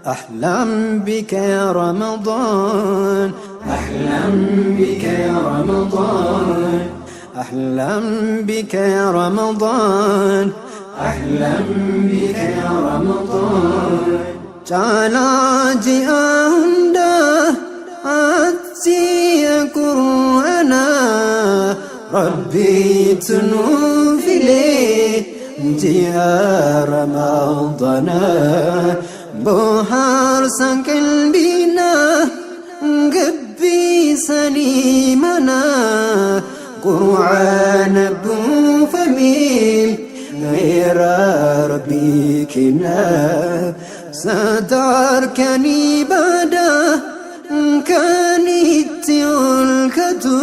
أحلم بك يا رمضان، أحلم بك يا رمضان، أحلم بك يا رمضان، أحلم بك يا رمضان. Caalaa ji'a hundaa ati qur'aana Rabbiitu nuu filee ji'a Ramadaana, bohaarsan qalbiina, gabbisanii mana qur'aana buufamee heera Rabbii kennaa sadarkaan ibaadaa kan itti ol katu,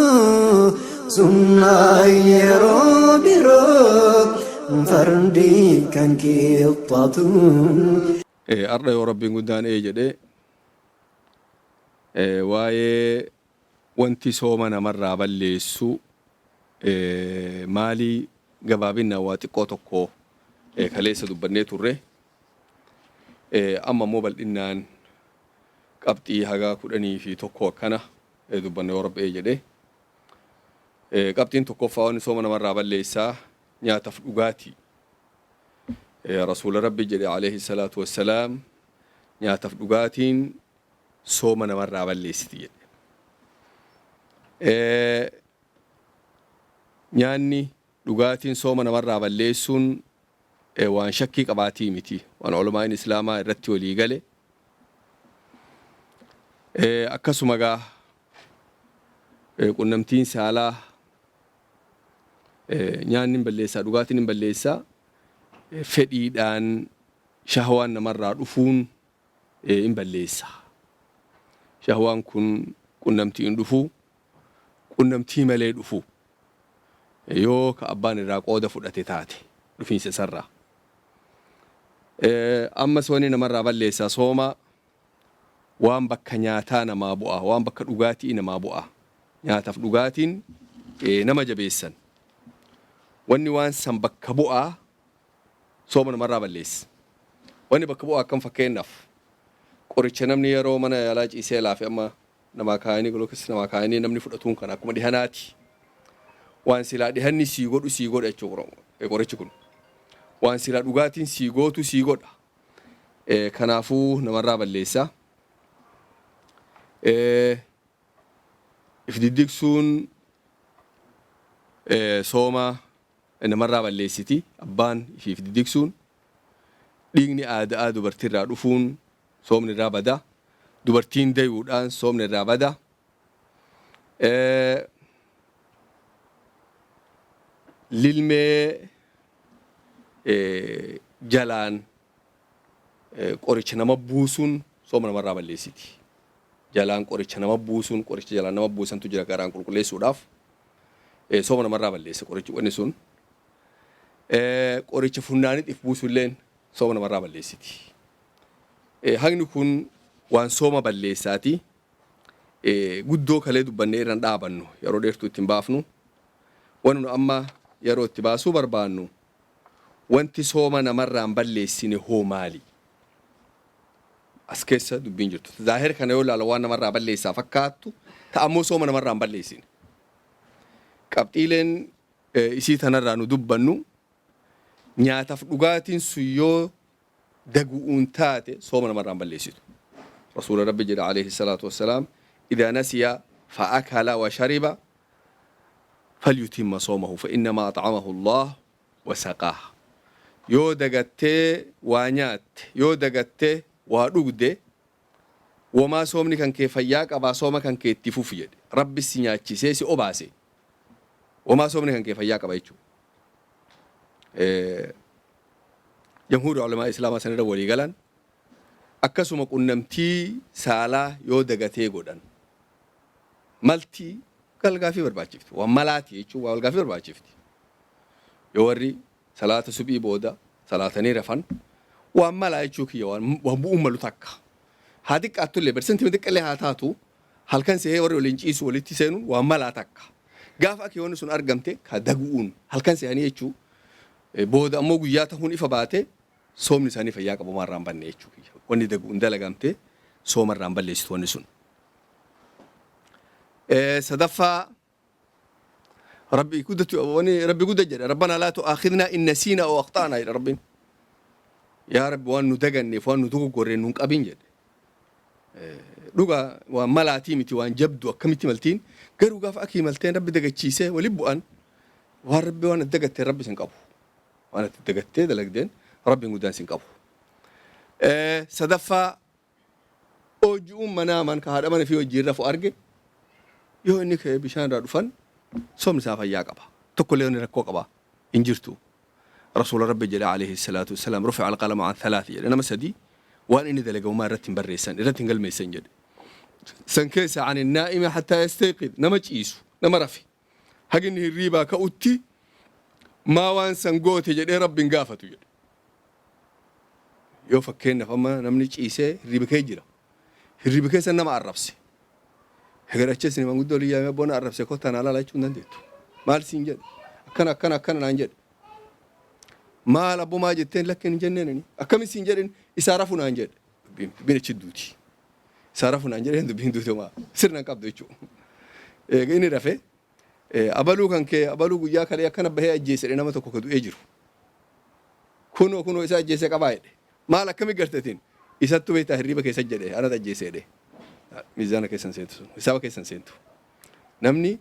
sunnaa yeroo biroo fardii kan qixxaatu. Har'a yoo Rabbiin guddaan ee jedhe, waa'ee wanti sooma namarraa balleessu maalii gabaabinnaan waa xiqqoo tokko kaleessa dubbannee turre. Amma immoo bal'innaan qabxii haga 11 akkana dubbanne yoo Rabbi ee jedhe. Qabxiin tokkoffaa, wanni sooma namarraa balleessaa nyaataaf dhugaatii. Rasuula Rabbi jedhe alayhi salaatu wassalaam, nyaataaf dhugaatiin sooma namarraa balleessiti jedhe. Nyaanni dhugaatiin sooma namarraa balleessuun waan shakkii qabaatii miti, waan ulamaan islaamaa irratti walii gale. Akkasuma gaa qunnamtiin saalaa, nyaanni hin balleessaa, dhugaatiin hin balleessaa, fedhiidhaan shahwaan namarraa dhufuun hin balleessa. Shahwaan kun qunnamtii hin dhufu, qunnamtii malee dhufu, yoo ka abbaan irraa qooda fudhate taate dhufiinsa isarraa. Ammas wanni namarraa balleessaa sooma waan bakka nyaataa namaa bu'a, waan bakka dhugaatii namaa bu'a. Nyaataaf dhugaatiin nama jabeessan. Wanni waan san bakka bu'aa sooma namarraa balleessa. Wanni bakka bu'aa akkam? Fakkeenyaaf qoricha namni yeroo mana yaalaa ciisee laafe amma namaa kaayanii, gulukoosii namaa kaayanii namni fudhatuun kana akkuma dhihanaati. Waan silaa dhihanni sii godhu sii godha jechuudha qorichi kun. Waan silaa dhugaatiin sii gootu sii godha. Kanaafuu namarraa balleessa. If diddigsuun sooma namarraa balleessiti, abbaan ifiif diddigsuun. Dhiigni aadaa dubartiirraa dhufuun soomni irraa bada. Dubartiin dayuudhaan soomni irraa bada. Lilmee jalaan qoricha nama buusuun sooma namarraa balleessiti. Jalaan qoricha nama buusuun, qoricha jalaan nama buusantu jira garaan qulqulleessuudhaaf, sooma namarraa balleessa qorichi wanni sun. Qoricha funnaaniif buusulleen sooma namarraa balleessiti. Haqni kun waan sooma balleessaati. Guddoo kalee dubbannee irra dhaabannu, yeroo dheertuu ittiin baafnu. Wanni nu amma yeroo itti baasuu barbaannu, wanti sooma namarraan balleessine hoo maali? As keessa dubbiin jirtu. Zaahir kana yoo ilaala waan namarraa balleessaa fakkaattu ta'a, ammoo sooma namarraan balleessine. Qabxiileen isii tanarraa nu dubbannu, nyaataaf dhugaatiin sun yoo dagu'uun taate sooma namarraan balleessitu. Rasuula Rabbi jedha alayhi salaatu wassalaam, إذا نسي فأكل وشرب فليتم صومه فإنما أطعمه الله وسقاه. Yoo dagattee waa nyaatte, yoo dagattee waa dhugde, womaa soomni kan kee fayyaa qabaa, sooma kan kee itti fufi jedhe. Rabbi si nyaachisee si obaase. Womaa soomni kan kee fayyaa qaba jechuudha. Jamhuurri ulamaa islaamaa sanirra walii galan. Akkasuma qunnamtii saalaa yoo dagatee godhan, malti galgaafii barbaachifti. Waan malaati jechuun waa walgaafii barbaachifti. Yoo warri salaata suphii booda salaatanii rafan, waan malaa jechuu kiyya, waan bu'uun malu takka. Haa xiqqaattullee, persentii xiqqallee haa taatu, halkan sehee warri waliin ciisu walitti seenuun waan malaa takka. Gaafa akka wanni sun argamte ka dagu'uun halkan sehanii jechuu, booda ammoo guyyaa tahuun ifa baate, soomni isaanii fayyaa qabu, maarraan banne jechuu kiyya. Wanni daguun dalagamte soomarraan balleessitu wanni sun. Sadaffaa, Rabbi guddatu wani Rabbi gudda jedha, "Rabbanaa laa tu'aakhidnaa in nasiinaa aw akhta'naa" jedha Rabbiin. Yaa Rabbi, waan nu daganneef, waan nu dogoggorreen nun qabin jedhe. Dhugaa waan malaatii miti, waan jabdu akkamitti maltiin, garuu gaafa akii malteen Rabbi dagachiisee wali bu'an, waan Rabbi waan ati dagatteen Rabbi sin qabu. Waan ati dagattee dalagdeen Rabbiin guddaan sin qabu. Sadaffaa, oojju'uun manaaman ka haadha mana fi wajjiin rafu arge, yoo inni ka'ee bishaan irraa dhufan, soomni isaa fayyaa qaba. Tokkollee wanni rakkoo qaba hin jirtu. Rasuula Rabbi jedhe alayhi salaatu wassalaam, "Rufi'a alqalamu an thalath" jedhe. Nama sadii waan inni dalage homaa irratti hin barreessan, irratti hin galmeessan jedhe. San keessa "An naa'imi hattaa yastayqid", nama ciisu, nama rafe, haga inni hirriibaa ka'utti maa waan san goote jedhee Rabbi hin gaafatu jedhe. Yoo fakkeenyaaf amma namni ciisee hirriiba kee jira, hirriiba keessa nama arrabse, hegar achi isin manguddoo olii yaamee bona arrabse, kottaa naa laalaa jechuu hin dandeettu. Maal siin jedhe? Akkana akkana akkana naan jedhe. Maal abbo, maa jetteen? Lakkeen hin jenneen. Akkami siin jedhin? Isaa rafu naan jedhe. Dubbiin achi duuti. Isaa rafu naan jedheen, dubbiin duuti, homaa sirna hin qabdu jechuudha. Eega inni rafe, abaluu kan kee abaluu guyyaa kalee akkana bahee ajjeese nama tokko ka du'ee jiru. Kunoo kunoo isa ajjeese qabaa jedhe. Maal, akkami garteetiin? Isattu beektaa hirriiba keessa jedhe, anatu ajjeese jedhe. Miizaana keessan seentu sun, hisaaba keessan seentu. Namni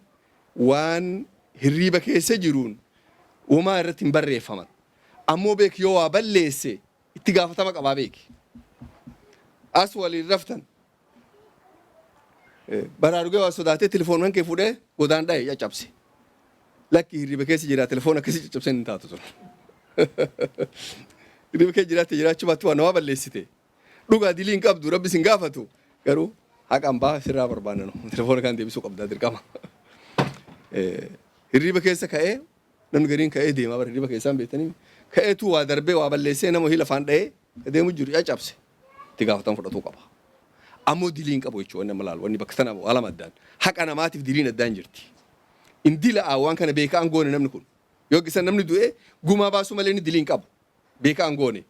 waan hirriiba keessa jiruun homaa irratti hin barreeffaman. Ammoo beek, yoo waa balleesse itti gaafatama qabaa beeki. As waliin raftan. Baraarugee waa sodaatee telefoon kee fuudhee godaan dha'e, caccabse. Lakki, hirriiba keessa jira, telefoon akkasii caccabseen hin taatu sun. Hirriiba keessa jiraatte jiraachuu baattu waan namaa balleessite. Dhugaa dilii hin qabdu, Rabbi sin gaafatu. Garuu haqaan baa sirraa barbaannanu. Telefoona kan deebisuu qabdaa dirqama. Hirriiba keessa ka'ee namni gariin ka'ee deemaa bara hirriiba keessaan beektanii ka'eetu waa darbee waa balleessee, nama hii lafaan dha'ee deemu jiru caccabse, itti gaafatama fudhatuu qaba. Ammoo dilii hin qabu jechuudha wanni amma laalu, wanni bakka tana waa lama addaan, haqa namaatiif diliin addaan jirti. In dila'a waan kana beekaan goone namni kun. Yoo gisan namni du'e gumaa baasuu malee inni dilii hin qabu. Beekaan goone.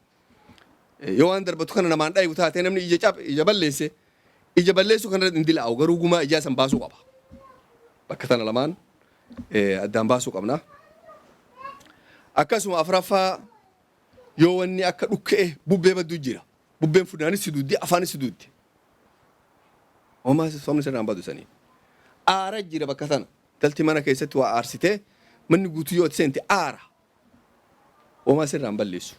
Yoo waan darbatu kana namaan dhayu taatee, namni ija cap ija balleesse, ija balleessuu kana hin dila'u, garuu gumaa ijaa san baasuu qaba. Bakka tana lamaan addaan baasuu qabna. Akkasuma afuraffaa, yoo wanni akka dhukkee bubbee badduu jira. Bubbeen funyaanis si duuddi, afaanis si duuddi. Homaa soomni sirraan badu sanii. Aara jira bakka tana. Galti mana keessatti waa aarsitee manni guutuu yoo itti seente aara. Homaa sirraan balleessu.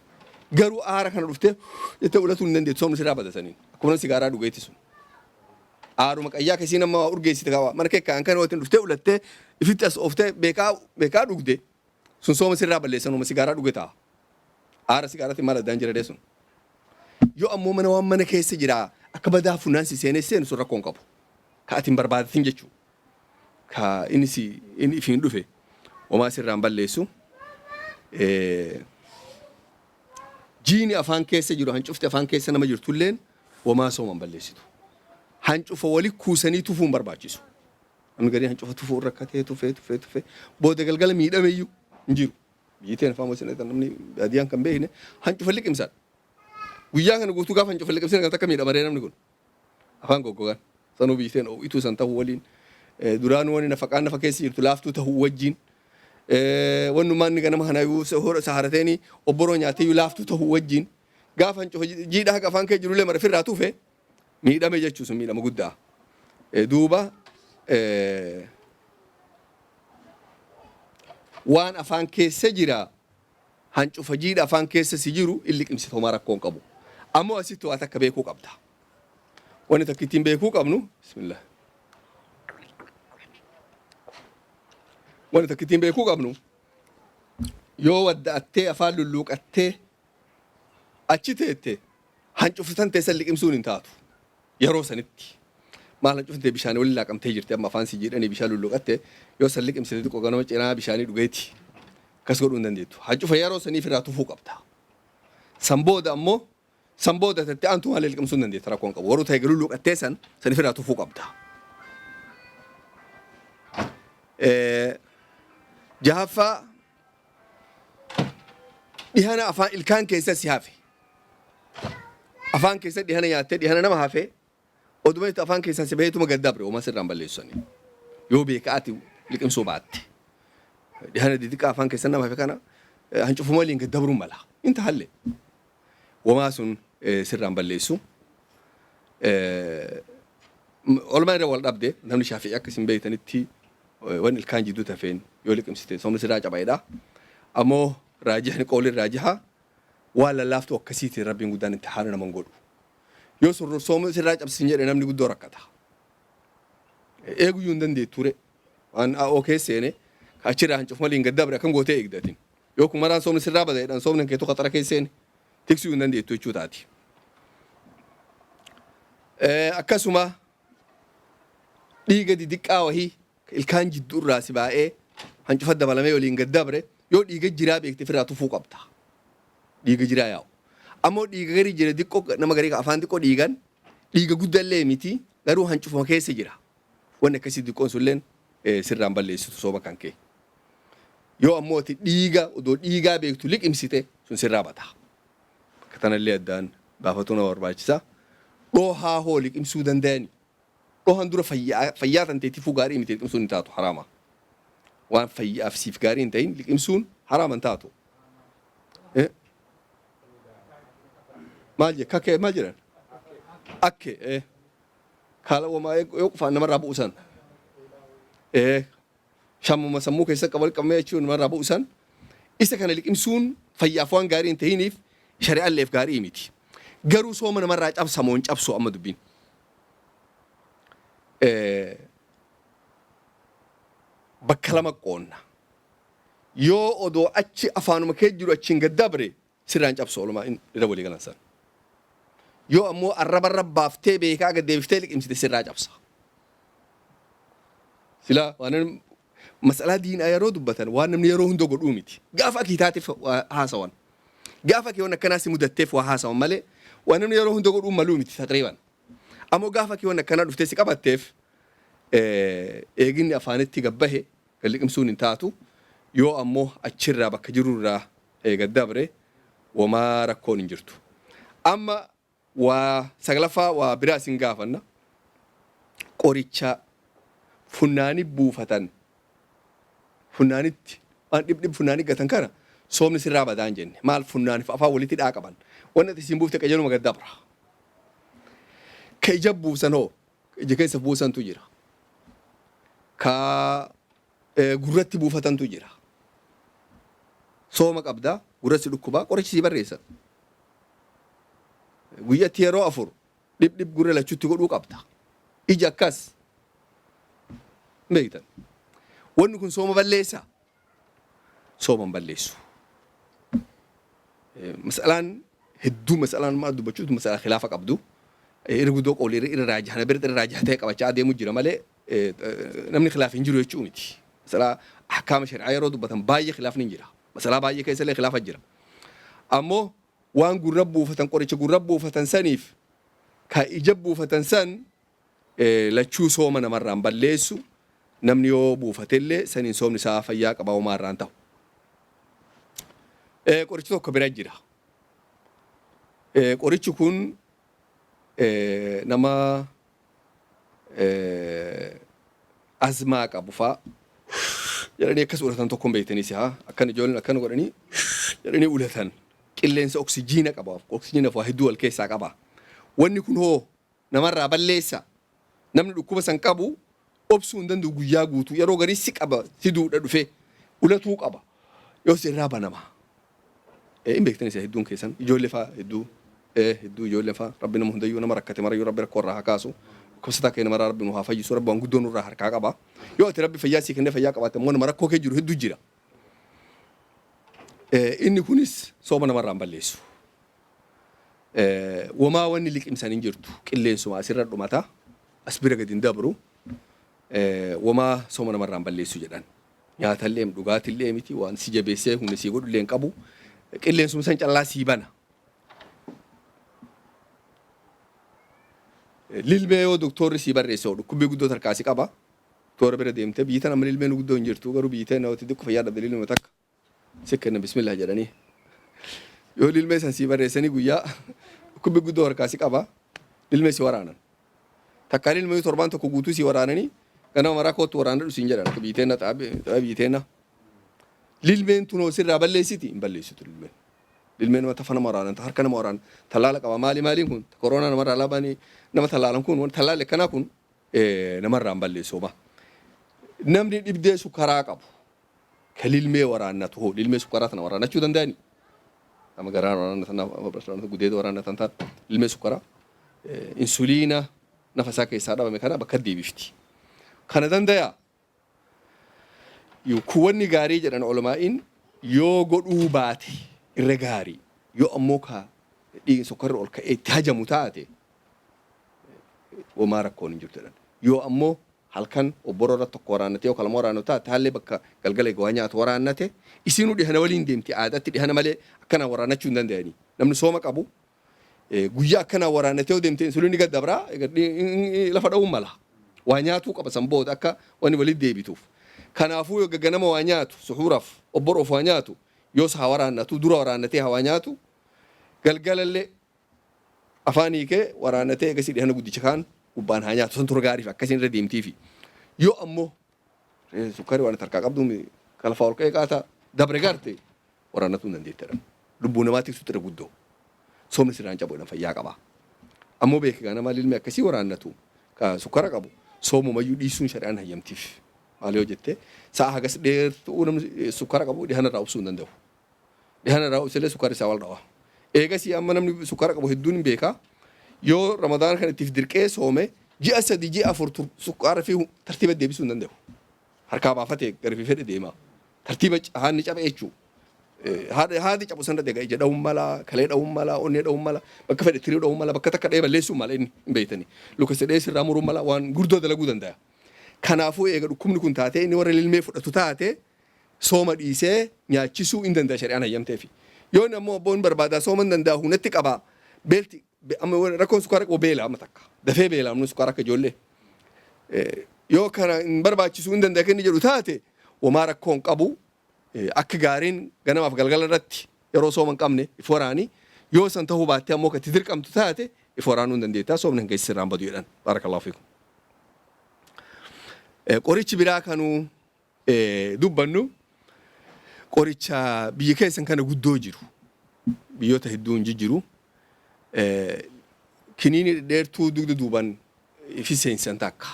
Garuu aara kana dhuftee jettee ulatuu hin dandeettu, soomni sirraa bada saniin. Akkuma sigaaraa dhugeetti sun. Aaruma qayyaa keessii nama waa urgeessite kaawaa mana kee kaan kan waliin dhuftee ulattee ifitti as ooftee beekaa beekaa dhugde sun sooma sirraa balleessan, uma sigaaraa dhuge ta'a. Aara sigaaraatti maal addaan jira sun. Yoo ammoo mana waan mana keessa jira akka badaa funaan si seenee seenu, sun rakkoo hin qabu. Ka ati hin barbaadatin jechuudha. Ka inni si inni ifiin dhufe homaa sirraan balleessu. Jiini afaan keessa jiru, hancufti afaan keessa nama jirtulleen homaa sooman balleessitu. Hancufa wali kuusanii tufuun barbaachisu. Namni gariin hancufa tufuu rakkatee tufee tufee tufee booda galgala miidhameyyuu hin jiru. Biyyi teen afaan wasiin namni baadiyyaan kan beekne hancufa liqimsan. Guyyaa kana guutuu gaafa hancufa liqimsan kan takka miidhamaree namni kun. Afaan goggogan. Sanuu biyyi teen ho'ituu san ta'uu waliin, duraanuu wani nafaqaan nafa keessa jirtu laaftuu ta'uu wajjin, wannummaan inni ganama kana saharateeni obboroo nyaateeyyuu laaftuu ta'uu wajjin, gaafa hancufa jiidha haqa afaan kee jirullee mara ofirraa tufe miidhame jechuun sun miidhama guddaa. Duuba waan afaan keessa jira, hancufa jiidha afaan keessa si jiru in liqimsite, homaa rakkoo hin qabu. Ammoo asitti waa takka beekuu qabda. Wanni takka ittiin beekuu qabnu, bismillah. Wanni takka ittiin beekuu qabnu, yoo wadda'attee afaan lulluuqattee achi teette, hancuftan teessan liqimsuun hin taatu. Yeroo sanitti. Maal, hancufte bishaan waliin laaqamtee jirti, amma afaan si jiidhanii bishaan lulluuqatte, yoo san liqimsite xiqqoo ganama cinaa bishaanii dhugeeti. Akkas godhuu hin dandeettu. Hancufa yeroo saniif irraa tufuu qabda. San booda ammoo, san booda tatti aantu malee liqimsuu hin dandeetta, rakkoon qabu. Warra ta'e lulluuqattee san saniif irraa tufuu qabda. Jahaffaa, dhihana afaan ilkaan keessa si hafe. Afaan keessa dhihana nyaattee dhihana nama hafe oduma itti afaan keessaan si baheetuma gad dabre homaa sirraan balleessu sanii. Yoo beeka ati liqimsuu baatte. Dhihana didiqqaa afaan keessan nama hafe kana hancufuma waliin gad dabruun mala. Inta halle. Womaa sun sirraan balleessu. Olumaa irra wal dhabde namni Shaafi'ii akka isin beektanitti waan ilkaan jidduu tafeen yoo liqimsite soomni sirraa caba jedha. Ammoo raajihni qooliin raajiha waan lallaaftuu akkasiitiin Rabbiin guddaan imtihaana nama hin godhu. Yoo sun sooma sirraa cabsin jedhe namni guddoo rakkata. Eeguyyuu hin dandeettu re. Waan a'oo keessa seene ka achirraa hancuuf maliin gad dabre akkam gootee eegdatin. Yoo kun maraan soomni sirraa bada jedhan soomni keetu qaxara keessa seene tiksuu hin dandeettu jechuu taati. Akkasuma dhiiga didiqqaa wahii ilkaan jidduu irraa si baa'ee hancufa dabalamee waliin gad dabre yoo dhiiga jiraa beekte ofirraa tufuu qabda. Dhiiga jiraa yaa'u. Ammoo dhiiga garii jira diqqoo nama garii afaan diqqoo dhiigan dhiiga guddallee miti garuu hancufuma keessa jira. Wanni akkasii diqqoon sunilleen sirraan balleessitu sooma kan kee. Yoo ammoo ati dhiiga odoo dhiigaa beektu liqimsite sun sirraa bada. Bakka tanallee addaan baafatuu nama barbaachisa. Dhoohaa hoo liqimsuu dandayani? Dhoohan dura fayyaa fayyaa tanteetifuu gaarii miti liqimsuun hin taatu haraama. Waan fayyaaf siif gaarii hin ta'in liqimsuun haraama hin taatu. Maal jedhe kakkee maal jedhan? Akke kaala wamaa yoo qufaan namarraa bu'u san. Shammuma sammuu keessa qaban qabamee jechuun namarraa bu'u san isa kana liqimsuun fayyaaf waan gaarii hin tahiniif shari'alleef gaarii miti. Garuu sooma namarraa cabsa moo hin cabsu amma dubbiin. Bakka lama qoonna. Yoo odoo achi afaanuma kee jiru achiin gad dabre sirraa hin cabsu oolmaa irra walii galan san. Yoo ammoo arrabarra baaftee beekaa gad deebiftee liqimsite sirraa cabsa. Silaa waan masalaa diinaa yeroo dubbatan waan namni yeroo hunda godhuu miti. Gaafa akii taateef waa haasawan. Gaafa kee waan akkanaa si mudatteef waa haasawan malee waan namni yeroo hunda godhuu maluu miti taqriiban. Ammoo gaafa kee waan akkanaa dhuftee si qabatteef eeginni afaanitti gabbahe gad liqimsuun hin taatu. Yoo ammoo achirraa bakka jirurraa gad dabre womaa rakkoon hin jirtu. Amma waa saglaffaa waa biraa isin gaafanna. Qoricha funnaani buufatan funnaanitti waan dhib dhib funnaani gatan kana soomni sirraa badaan jenne maal funnaaniif afaan walitti hidhaa qaban wanni ati isin buufte qajeeluma gad dabra. Ka ija buusan hoo ija keessa buusantu jira. Ka gurratti buufatantu jira. Sooma qabda gurra si dhukkubaa qorichi sii barreessan. Guyyatti yeroo afur dhib dhib gurra lachutti godhuu qabda. Ija akkas. Beektan. Wanni kun sooma balleessaa? Sooma hin balleessu. Masalaan hedduu masalaan maal dubbachuutu masalaa khilaafa qabdu. Irra guddoo qoolii irra raajahana bira irra raajaha ta'e qabachaa adeemu jira malee namni khilaaf hin jiru jechuu miti. Masalaa ahkaama shari'aa yeroo dubbatan baay'ee khilaafni hin jira. Masalaa baay'ee keessa illee khilaafa jira. Ammoo waan gurra buufatan qoricha gurra buufatan saniif ka ija buufatan san lachuu sooma namarraan balleessu namni yoo buufatellee saniin soomni isaa fayyaa qaba homaa irraan ta'u. Qorichi tokko bira jira. Qorichi kun nama azmaa qabu faa jedhanii akkas ulatan tokko hin beektanii si haa akkan ijoolleen akkana godhanii jedhanii ulatan qilleensa oksijiina qaba oksijiina waa hedduu wal keessaa qaba. Wanni kun hoo namarraa balleessa namni dhukkuba san qabu obsuu hin danda'u guyyaa guutuu yeroo garii si qaba si duudha dhufee ulatuu qaba yoo si irraa banama. Hin beektan isa hedduun keessan ijoollee faa hedduu hedduu ijoollee faa rabbi nama hundayyuu nama rakkate marayyuu rabbi rakkoo irraa haa kaasu dhukkubsataa keenya maraa rabbi nu haa fayyisu rabbi waan guddoo nurraa harkaa qaba yoo ati rabbi fayyaa sii kennee fayyaa qabaatte immoo nama rakkoo kee jiru hedduu jira. Inni kunis sooma namarraa hin balleessu. Womaa wanni liqimsan hin jirtu qilleensuma asirra dhumata as bira gadi hin dabru womaa sooma namarraa hin balleessu jedhan. Nyaatallee dhugaatillee miti waan si jabeessee humna sii godhullee hin qabu qilleensuma san callaa sii bana. Lilmee yoo doktorri sii barreesse dhukkubbii guddoo tarkaa si qaba. Toora bira deemtee biyyi tana amma lilmeen guddoo hin jirtu garuu biyyi tana xixiqqoo fayyaa dhabde lilmee takka si kenna bismillah jedhanii. Yoo lilmee san sii barreessanii guyyaa Dhukkubbi guddoo harkaa si qaba. Lilmee si waraanan. Takkaa lilmee torbaan tokko guutuu si waraananii ganama maraa koottu waraanadhu siin jedhan akka biiteenna xaa biiteenna. Lilmeen tunoo sirraa balleessiti hin balleessitu lilmeen. Lilmeen nama tafa nama waraanan harka nama waraanan tallaala qaba maali maaliin kun koronaa namarraa laabanii nama tallaalan kun wanti tallaalli akkanaa kun namarraa hin balleessu homaa. Namni dhibdee sukkaraa qabu ka lilmee waraannatu hoo lilmee sukkaraa tana waraannachuu danda'ani? Nama garaa waraannatan, nama waraannatan, gudeeda waraannatan ta'a lilmee sukkaraa insuliina nafa isaa keessaa dhabame kana bakka deebifti. Kana dandayaa? Kuwanni gaarii jedhan ulamaa'iin yoo godhuu baate irra gaarii yoo ammoo ka dhiigni sukkarri ol ka'ee itti hajamu taate womaa rakkoon hin jirtu jedhan. Yoo ammoo halkan obboroo irratti tokko waraannate yoo lama waraannatu taate haallee bakka galgala egaa waa nyaatu waraannate isiinuu dhihana waliin deemti aadaatti dhihana malee akkanaan waraannachuu hin danda'anii. Namni sooma qabu guyyaa akkanaan waraannatee yoo deemte insuliinni gad dabraa lafa dha'uun mala. Waa nyaatuu qaba san booda akka wanni walitti deebituuf. Kanaafuu yoo ganama waa nyaatu suhuuraaf obboroof waa nyaatu yoos haa waraannatu dura waraannatee haa waa nyaatu galgalallee afaan hiikee waraannatee eegasii dhihana guddicha kaan gubbaan haa nyaatu san tura gaariif akkasiin irra deemtiifi. Yoo ammoo sukkarii waan harkaa qabdu ka lafaa ol ka'ee qaata dabre garte waraannatuu hin dandeetti jedhan. Lubbuu namaa tiksutti irra guddoo. Soomni sirraa hin cabu jedhan fayyaa qaba. Ammoo beeki gaa nama lilmee akkasii waraannatu ka sukkara qabu soomumayyuu dhiisuun shari'aan hayyamtiif. Maal yoo jette sa'a hagas dheertuu namni sukkara qabu dhihana irraa obsuu hin danda'u. Dhihana irraa obsellee sukkarri isaa wal dhawa. Eegasii amma namni sukkara qabu hedduun hin beeka. Yoo Ramadaana kana ittiif dirqee soome ji'a 3 ji'a 4 sukkaara fi tartiiba deebisuu hin danda'u. Harkaa baafatee gara fi fedhe deema. Tartiiba haadni cabe jechuu. Haadi cabu sanirra deega ija dha'uun mala, kalee dha'uun mala, onnee dha'uun mala, bakka fedhe tirii dha'uun mala, bakka takka dha'ee balleessuun mala inni hin beektani. Luka sedhee sirraa muruun mala waan gurdoo dalaguu danda'a. Kanaafuu eega dhukkubni kun taatee inni warra lilmee fudhatu taate sooma dhiisee nyaachisuu in danda'a shari'aan hayyamteefi. Yoo inni ammoo abboo hin barbaadaa sooma hin danda'a hunatti qaba beelti amma rakkoon sukkaara qabu beela amma takka dafee beela ammoo sukkaara akka ijoollee yoo kana hin barbaachisuu hin danda'a kan inni jedhu taate womaa rakkoo hin qabu akka gaariin ganamaaf galgala irratti yeroo sooma hin qabne if waraani yoo san ta'uu baattee ammoo kan itti dirqamtu taate if waraanuu hin dandeetta soomni hanga sirraan badu jedhan barakallahu fiikum. Qorichi biraa kanuu dubbannu qoricha biyya keessan kana guddoo jiru biyyoota hedduun jijjiru kiniini dhedheertuu dugda duuban ifi seensisan takka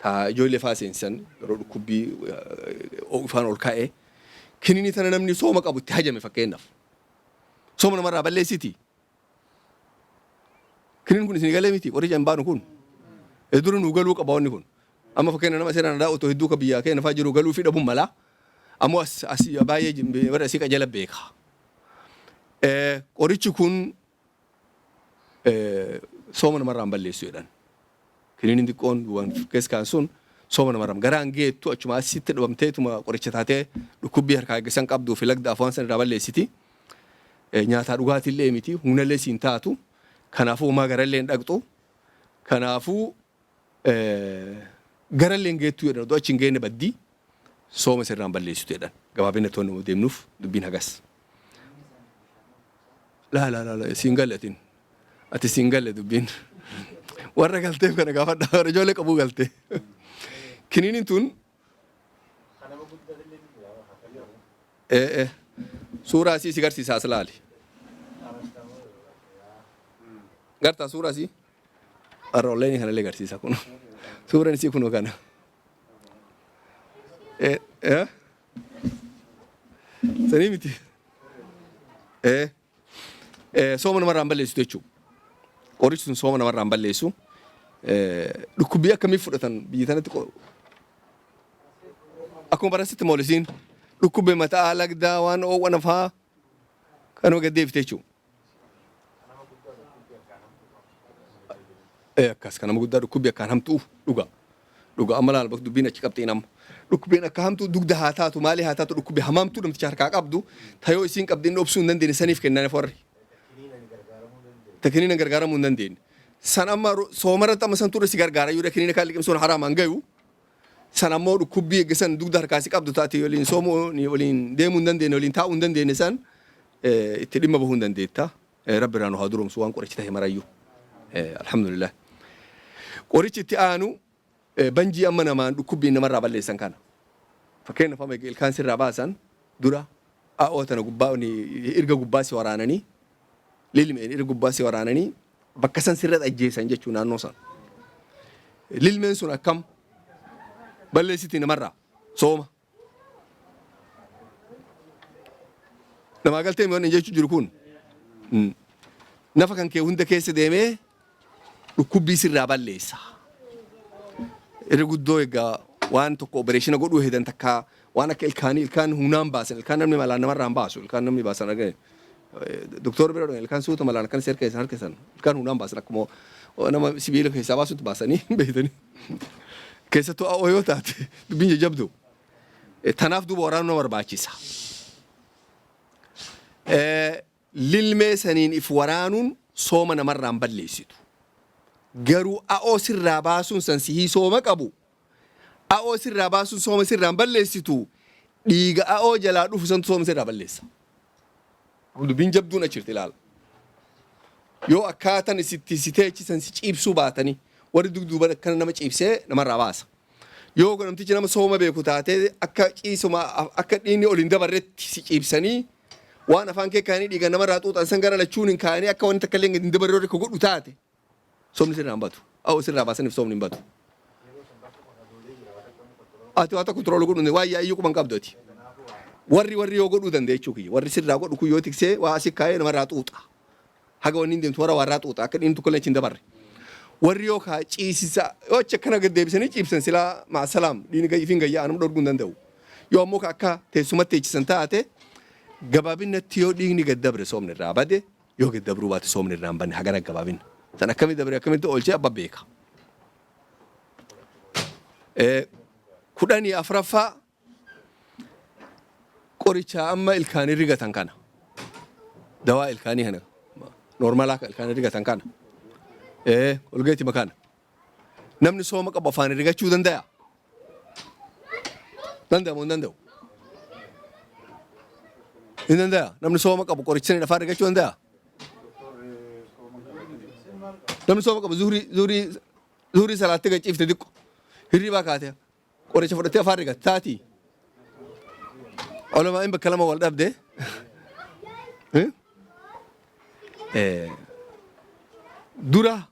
ta ijoollee faa seensisan yeroo dhukkubbii ifaan ol ka'e kiniini tana namni sooma qabu itti hajame fakkeenyaaf sooma namarraa balleessiti. Kiniin kun isin galee miti qoricha hin baanu kun. Dura nuu galuu qaba wanni kun. Amma fakkeenya nama seeraan alaa otoo hedduu ka biyyaa keenya faa jiru galuu fi dhabuun mala. Ammoo as as baay'ee warra asii qajeela beeka. Qorichi kun sooma namarraa hin balleessu jedhan. Kiniiniin xiqqoon waan keessa kaan sun sooma namarraa garaan geettu achuma asitti dhabamteetuma qoricha taatee dhukkubbii harkaa eeggasan qabduu fi lagda afaan san irraa balleessiti. Nyaataa dhugaatiillee miti humnallee siin taatu. Kanaafuu homaa garallee hin dhaqxu. Kanaafuu garallee hin geettu jedhan odoo achi hin geenne baddii sooma sirraan balleessitu jedhan. Gabaabina toon deemnuuf dubbiin hagas. Laa laa laa siin galle atin. Ati siin galle dubbiin. Warra galteef kana gaafadha. Warra ijoollee qabuu galte. Kiniiniin tun suuraa isii si garsiisa as laali. Gartaa suuraa isii? Warra onlaayinii kanallee garsiisa kun. Suuraan isii kunoo kana. Sanii miti. Sooma namarraa hin balleessitu jechuudha. Qorichi sun sooma namarraa hin balleessu. Dhukkubbii akkamii fudhatan biyya tanatti akkuma barasitti moolisiin dhukkubbii mataa lagdaa waan oowwa nafaa kanuma gad deebite jechuudha. Akkas kan nama guddaa dhukkubbii akkaan hamtuu dhuga. Dhuga amma laal bakka dubbiin achi qabxiin amma. Dhukkubbiin akka hamtuu dugda haa taatu maalii haa taatu dhukkubbii hamaamtuu namticha harkaa qabdu tayoo isiin qabdi inni obsuu hin dandeenye saniif kennan warri. Ta kiniina gargaaramuu hin dandeenye. San amma soomarratti amma san turre si gargaara yoo kiniina kaan liqimsuun haraamaan gayu. San ammoo dhukkubbii eeggasan dugda harkaa si qabdu taate waliin soomuu waliin deemuu hin dandeenye waliin taa'uu hin dandeenye san itti dhimma bahuu hin dandeetta. Rabbi irraa nu haa duroomsu waan qorichi tahe marayyuu. Alhamdulillah. Qorichi itti aanu banjii amma namaan dhukkubbiin namarraa balleessan kana. Fakkeenyaaf amma ilkaan sirraa baasan dura a'oo tana gubbaa irga gubbaa si waraananii lilmeen irga gubbaa si waraananii bakka san sirra ajjeesan jechuu naannoo san. Lilmeen sun akkam balleessiti namarraa sooma. Namaa galtee mi wanni jechuu jiru kun? Nafa kan kee hunda keessa deemee dhukkubbii sirraa balleessa. Irra guddoo egaa waan tokko opereeshina godhuu hedan takka waan akka ilkaanii ilkaan humnaan baasan ilkaan namni malaan namarraa hin baasu ilkaan namni baasan argane. Doktora bira dhaqan ilkaan suuta malaan akkan harka keessan harka keessan ilkaan humnaan baasan akkuma nama sibiila keessaa baasutti baasanii beektanii. Keessattuu a'oo yoo taate dubbiin jajjabdu. Tanaaf duuba waraanuu nama barbaachisa. Lilmee saniin if waraanuun sooma namarraa hin balleessitu. Garuu a'oo sirraa baasuun san sihii sooma qabu. A'oo sirraa baasuun sooma sirraa hin balleessitu. Dhiiga a'oo jalaa dhufu santu sooma sirraa balleessa. Dubbiin jabduun achi jirti ilaala. Yoo akkaatan isitti si teechisan si ciibsuu baatanii warri dugduuban akkana nama ciibsee namarraa baasa. Yoo namtichi nama sooma beeku taatee akka ciisuma akka dhiigni ol hin dabarretti si ciibsanii waan afaan kee kaanii dhiiga namarraa xuuxan san gara lachuun hin kaanii akka wanti takka illee hin dabarre warri ka godhu taate soomni sirraa hin batu. A'oo sirraa baasaniif soomni hin batu. Ati waa tokko control godhu waan yaa'iyyuu quban qabdu ati. Warri warri yoo godhuu danda'e jechuu kiyya. Warri sirraa godhu kun yoo tiksee waa asii kaayee namarraa xuuxa. Haga wanni hin deemtu warra warraa xuuxa akka dhiigni tokko illee achi hin dabarre. Warri yoo kaa ciisisa yoo achi akkana gad deebisanii ciibsan silaa maasalaam dhiigni ifiin gayyaa nama dhorguu hin danda'u. Yoo ammoo ka akka teessumatti teechisan taate gabaabinatti yoo dhiigni gad dabre soomni irraa bade yoo gad dabruu baate soomni irraa hin banne hagana gabaabinna. San akkamitti dabre akkamitti oolchee abba beeka. 14ffaa qoricha amma ilkaanii rigatan kana dawaa ilkaanii kana normalaa ka ilkaanii rigatan kana Colgateima kana namni sooma qabu afaan rigachuu danda'a danda'a moo hin danda'u hin danda'a namni sooma qabu qoricha saniin afaan rigachuu danda'a namni sooma qabu zuhrii zuhrii zuhrii salaattee gad ciifte xiqqo hirribaa kaatee qoricha fudhattee afaan rigatte taatii. Ulamaa'in bakka lama wal dhabde. Dura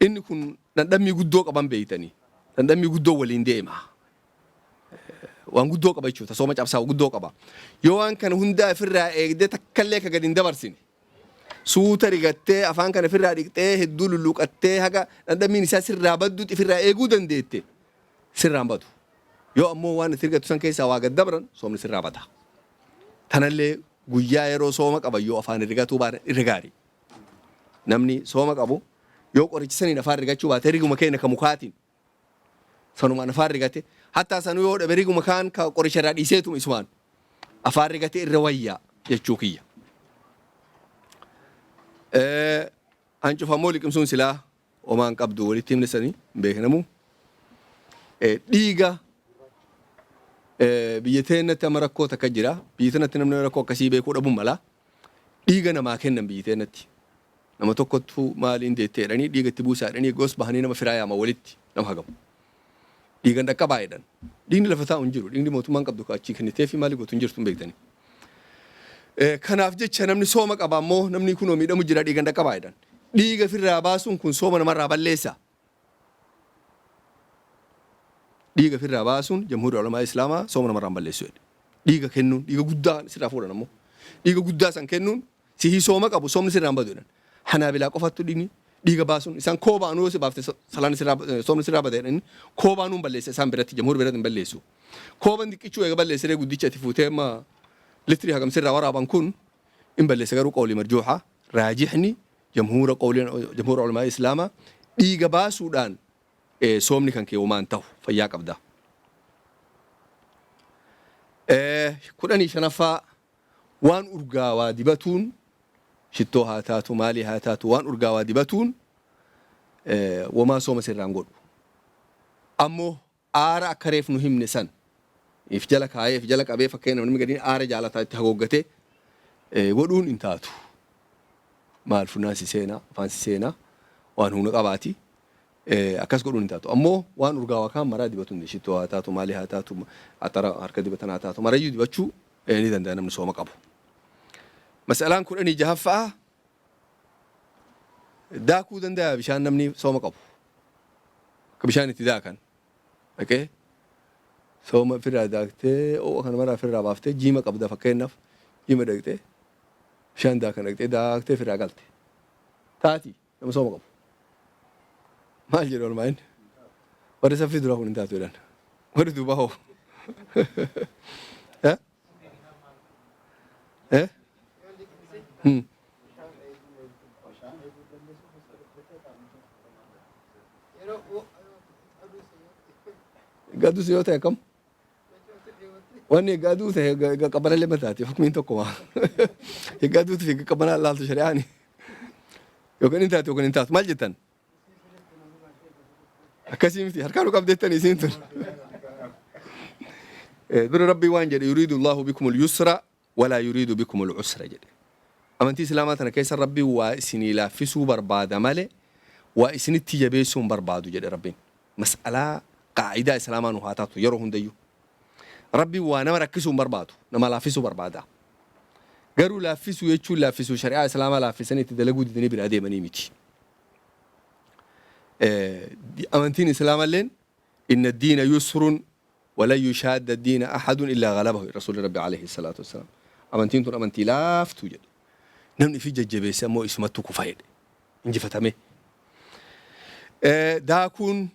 inni kun dhandhammii guddoo qaban beeytanii. Dhandhammii guddoo waliin deema. Waan guddoo qaba jechuudha. Sooma cabsaa guddoo qaba. Yoo waan kana hundaa ofirraa eegdee takkallee ka gadi hin dabarsine. Suuta rigattee afaan kana ofirraa dhiqxee hedduu lulluuqattee haga dhandhammiin isaa sirraa baddutti ofirraa eeguu dandeette sirraa hin badu. Yoo ammoo waan itti rigattu san keessaa waa gad dabran soomni sirraa bada. Tanallee guyyaa yeroo sooma qaban yoo afaan rigatuu baatan irra gaarii. Namni sooma qabu yoo qoricha saniin afaan rigachuu baate riguma keenya ka mukaatiin sanumaan afaan rigate hattaa sanuu yoo dhabe riguma kaan ka qoricha irraa dhiiseetuma isumaan afaan rigate irra wayyaa jechuu kiyya. Hancufa immoo liqimsuun silaa homaan qabdu walitti himne sanii hin beeknamu. Dhiiga biyya teennatti amma rakkoo takka jira. Biyya teennatti namni rakkoo akkasii beekuu dhabuun mala. Dhiiga namaa kennan biyya teennatti. Nama tokkottu maaliin deettee jedhanii dhiiga itti buusaa jedhanii gos bahanii nama firaa yaama walitti nama hagamu. Dhiigan dhaqqabaa jedhan. Dhiigni lafa taa'u hin jiru. Dhiigni mootummaan qabdu ka achii kennitee fi maalii gootu hin jirtu hin beektanii. Kanaaf jecha namni sooma qaba ammoo namni kunoo miidhamu jira dhiigan dhaqqabaa jedhan. Dhiiga ofirraa baasuun kun sooma namarraa balleessa. Dhiiga ofirraa baasuun jamhuurri ulamaa islaamaa sooma namarraa hin balleessu jedhe. Dhiiga kennuun dhiiga guddaa sirraa fuudhan ammoo. Dhiiga guddaa san kennuun sihii sooma qabu soomni sirraa hin badu jedhan. Hanaabilaa qofattu dhiigni dhiiga baasuun isaan koobaanuu yoo si baafte salaan sirraa soomni sirraa bada jedhanii koobaanuu hin balleessa isaan biratti jamhuurri biratti hin balleessu. Kooban xiqqichuu eega balleessiree guddicha ati fuutee amma litrii hagam sirraa waraaban kun hin balleessa garuu qawlii marjuuxa raajixni jamhuura qawliin jamhuura ulamaa islaamaa dhiiga baasuudhaan soomni kan kee homaa hin tahu fayyaa qabda. 15ffaa waan urgaawaa dibatuun shittoo haa taatu maalii haa taatu waan urgaawaa dibatuun womaa sooma sirraan godhu. Ammoo aara akka reef nu himne san if jala kaayee if jala qabee fakkeenya namni gadiin aara jaalataa itti hagooggatee godhuun hin taatu. Maal funnaan si seenaa, afaan si seenaa, waan humna qabaati. Akkas godhuun hin taatu. Ammoo waan urgaawaa kaan maraa dibatu hin shittoo haa taatu, maalii haa taatu, axara harka dibatan haa taatu, marayyuu dibachuu ni danda'a namni sooma qabu. Mas'alaan 16ffaa daakuu danda'a bishaan namni sooma qabu. Akka bishaan itti daakan. Dhaqee sooma ofirraa daaktee oo'a kana maraa ofirraa baaftee jiima qabda fakkeenyaaf jiima dhaqxee bishaan daakan dhaqxee daaktee ofirraa galte. Taati nama sooma qabu. Maal jedhu olmaa'in? Warri saffii duraa kun hin taatu jedhan. Warri duubaa hoo? Eh? Eh? Hmm. Gadus yoo ta'e akkam? Wanni egaa aduu ta'e egaa qabbanallee mataati hukmiin tokkuma. Egaa aduutu fi egaa qabbanaa laaltu shari'aani. Yookaan hin taatu yookaan hin taatu maal jettan? Akkasii miti harkaan nu qabdeettani isiin tun. Dura Rabbii waan jedhe yuriidu Allahu bikumul yusra walaa yuriidu bikumul usra jedhe. Amantii Islaamaa tana keessa Rabbiin waa isinii laaffisuu barbaada malee waa isinitti jabeessuu hin barbaadu jedhe Rabbiin. Mas'alaa qaa'idaa Islaamaa nu haa taatu yeroo hundayyuu. Rabbiin waa nama rakkisuu hin barbaadu, nama laaffisuu barbaada. Garuu laaffisuu jechuun laaffisuu shari'aa Islaamaa laaffisanii itti dalaguu didanii biraa deemanii miti. Amantiin Islaamalleen inna diina yusrun walan yushaadda diina ahadun illaa ghalabahu jedhe Rasuulli Rabbi alayhi salaatu wassalaam. Amantiin tun amantii laaftuu jedhe. Namni ifi jajjabeesse ammoo isumattu kufa jedhe. Injifatame. Daakuun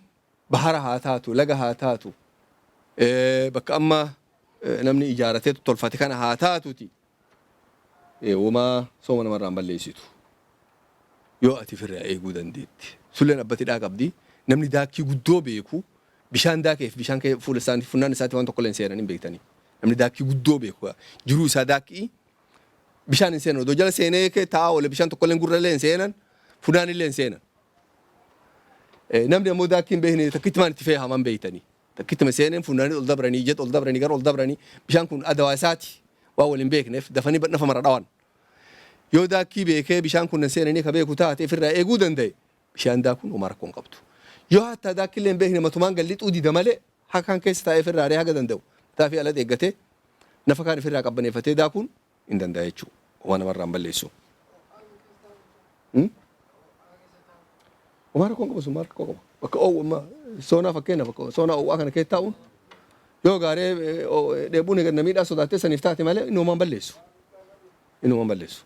bahara haa taatu, laga haa taatu, bakka amma namni ijaaratee tolfate kana haa taatuti womaa sooma namarraa hin balleessitu. Yoo ati ofirraa eeguu dandeette. Sulleen abbati dhaa qabdi. Namni daakkii guddoo beeku bishaan daakeef bishaan kee fuula isaanii funnaan isaatti waan tokkollee hin seenan hin beektanii. Namni daakkii guddoo beeku jiruu isaa daakkii bishaan hin seenan. Odoo jala seenee kee taa'aa oole bishaan tokkollee gurrallee hin seenan funnaan illee hin seenan. Namni ammoo daakkii hin beekne takkitti maan itti feehaman beektanii. Takkittuma seeneen funnaanii ol dabranii ijat ol dabranii gara ol dabranii bishaan kun adawaa isaati waan wal hin beekneef dafanii nafa mara dhawan. Yoo daakkii beekee bishaan kun nan seenanii ka beeku taate ifirraa eeguu danda'e bishaan daakuun homaa rakkoo hin qabdu. Yoo hattaa daakkillee hin beekne matumaan gad lixuu dida malee hakaan keessa taa'ee ifirraa ari'ee haga danda'u mataa fi ala eeggatee nafa kaan ifirraa qabbaneeffatee daakuun hin danda'a jechuudha. Homaa namarraa hin balleessu. Homaa rakkoo hin qabu sun maal rakkoo qaba? Bakka oowwu amma soonaa fakkeenyaaf bakka soonaa oowwaa kana keessa taa'uun yoo gaaree dheebuun egaa miidhaa sodaattee saniif taate malee inni homaa hin balleessu. Inni homaa hin balleessu.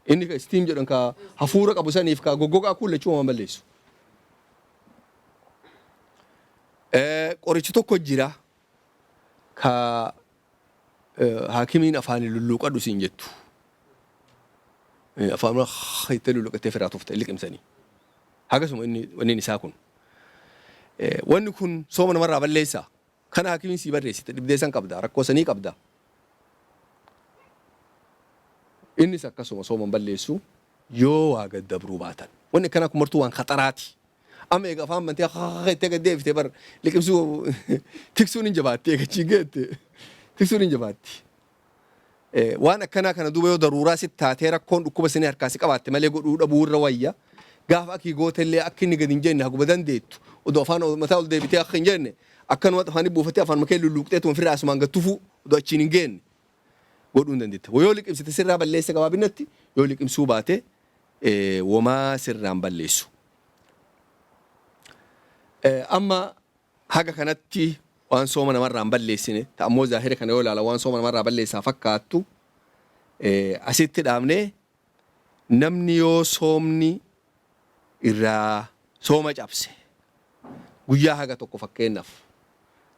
Inni ka istiim jedhan ka hafuura qabu saniif ka goggogaa kuun lachuu homaa hin balleessu. Qorichi tokko jira ka haakimiin afaaniin lulluuqadhu siin jettu. Afaan jettee lulluuqattee ofirraa tufta liqimsanii. Hagasuma inni wanni isaa kun. Wanni kun sooma namarraa balleessaa. Kana haakimiin sii barreessite dhibdee san qabda rakkoo sanii qabda. Innis akkasuma sooma hin balleessu yoo waa gad dabruu baatan. Wanni akkanaa kun martuu waan khaxaraati. Amma eega afaan bantee jettee gad deebifte bar liqimsuu tiksuun hin jabaatti eega achiin geette tiksuun hin jabaatti. Waan akkanaa kana duuba yoo daruuraa sitti taatee rakkoon dhukkuba sanii harkaa si qabaatte malee godhuu dhabuu irra wayya. Gaafa akii gootellee akka inni gad hin jenne haguma dandeettu odoo afaan mataa ol deebitee akka hin jenne akkanumatti afaanii buufatee afaanuma kee lulluuqxee tuma ofirraa asumaan gad tufuu odoo achiin hin geenne godhuu hin dandeetta. Yoo liqimsite sirraa balleessa gabaabinatti yoo liqimsuu baate womaa sirraan balleessu. Amma haga kanatti waan sooma namarraa hin balleessine ta ammoo zaahira kana yoo ilaala waan sooma namarraa balleessaa fakkaattu asitti dhaabnee namni yoo soomni irraa sooma cabse guyyaa haga tokko fakkeenyaaf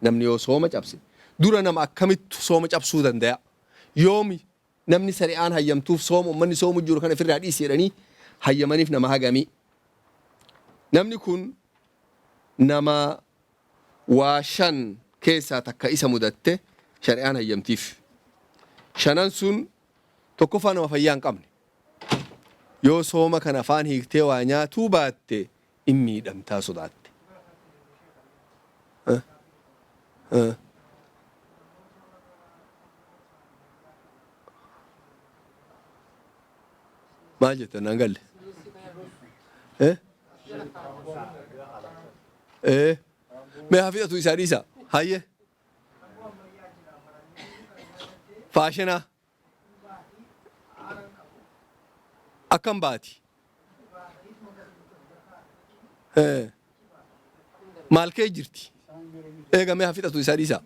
namni yoo sooma cabse dura nama akkamittu sooma cabsuu danda'a yoomi Namni sari'aan hayyamtuuf sooma ummanni soomu jiru kana ifirraa dhiisi jedhanii hayyamaniif nama hagamii? Namni kun nama waa shan keessaa takka isa mudatte shari'aan hayyamtiif. Shanan sun tokkoffaa nama fayyaa hin qabne. Yoo sooma kana afaan hiiktee waa nyaatuu baatte in miidhamtaa sodaatte. Maal jettan naan galle? Eh? Eh? Mee haa fixatu isaa dhiisa. Hayyee. Faashinaa. Akkam baati? Eh. Maal kee jirti? Eega mee haa fixatu isaa dhiisa.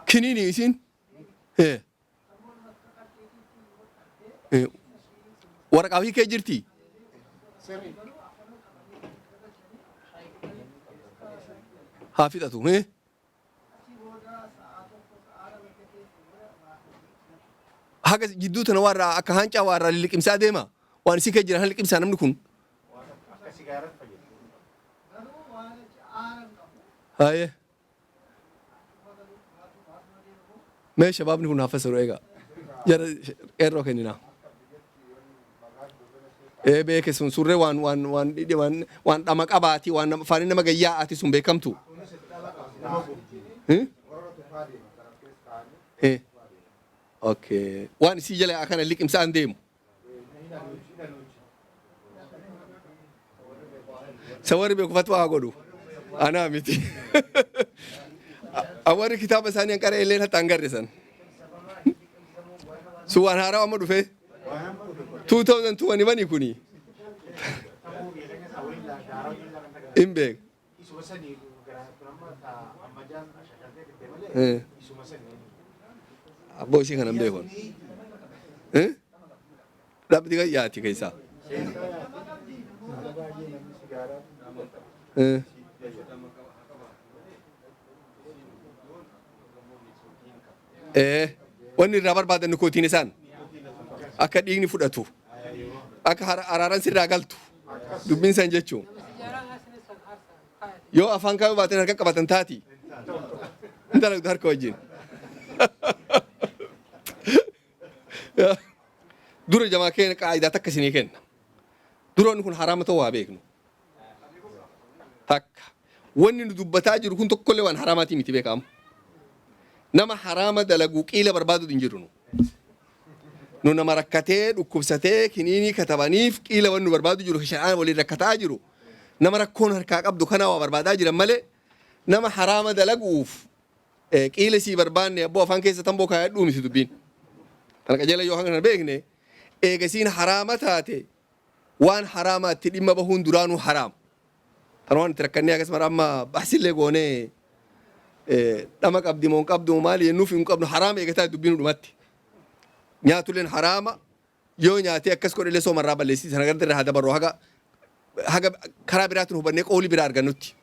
Kiniini isiin? Eh. Waraqaa fi kee jirti? Haa fixatu. Haga jidduu tana warra akka hancaa warra liqimsaa deema. Waan isii kee jiran han liqimsaa namni kun. Haayee. Mee shabaabni kun haa fassaru eegaa. Jara qeerroo kenninaa. Ee beeke sun surree waan waan waan dhidhi waan waan dhama qabaati waan nama afaanii nama gayyaa'aati sun beekamtu. Eh? Eh. Okay. Waan isii jala akkana liqimsaan deemu. Isa warri beeku fatwaa haa godhu. Anaa miti. Warri kitaaba isaanii hin qara'e illee hatta hin garre san. Sun waan haaraa amma dhufee. 2021 kuni. Hin beeku. Abboo isii kana hin beeku. Dhabdi kan yaati keessaa. Wanni irraa barbaadan nikootiin isaan akka dhiigni fudhatu akka araaran sirraa galtu dubbiin san jechuun yoo afaan kaayuu baatan harka qabatan taati hin dalagdu harka wajjin. Dura jamaa keenya qaayidaa takka isinii kenna. Dura wanni kun haraama ta'uu haa beeknu. Takka. Wanni nu dubbataa jiru kun tokkollee waan haraamaatii miti beekamu. Nama haraama dalagu qiila barbaadu hin jiru nu. Nu nama rakkatee dhukkubsatee kiniinii katabaniif qiila wanni nu barbaadu jiru shari'aan waliin rakkataa jiru. Nama rakkoon harkaa qabdu kana waa barbaadaa jiran malee nama haraama dalaguuf qiila sii barbaanne abboo afaan keessa tamboo kaayadhuu miti dubbiin. Kana qajeela yoo kana beekne eegasiin haraama taate waan haraamaa itti dhimma bahuun duraanuu haraama. Kana waan itti rakkannee akkasuma amma bahsillee goonee dhama qabdi moo hin qabdu moo maali jennuuf hin qabnu haraama eegataa dubbiin dhumatti. Nyaatulleen haraama yoo nyaatee akkas godhellee soomarraa balleessiti sana gara irraa haa dabarru haga haga karaa biraatiin hubannee qoolii biraa argannutti.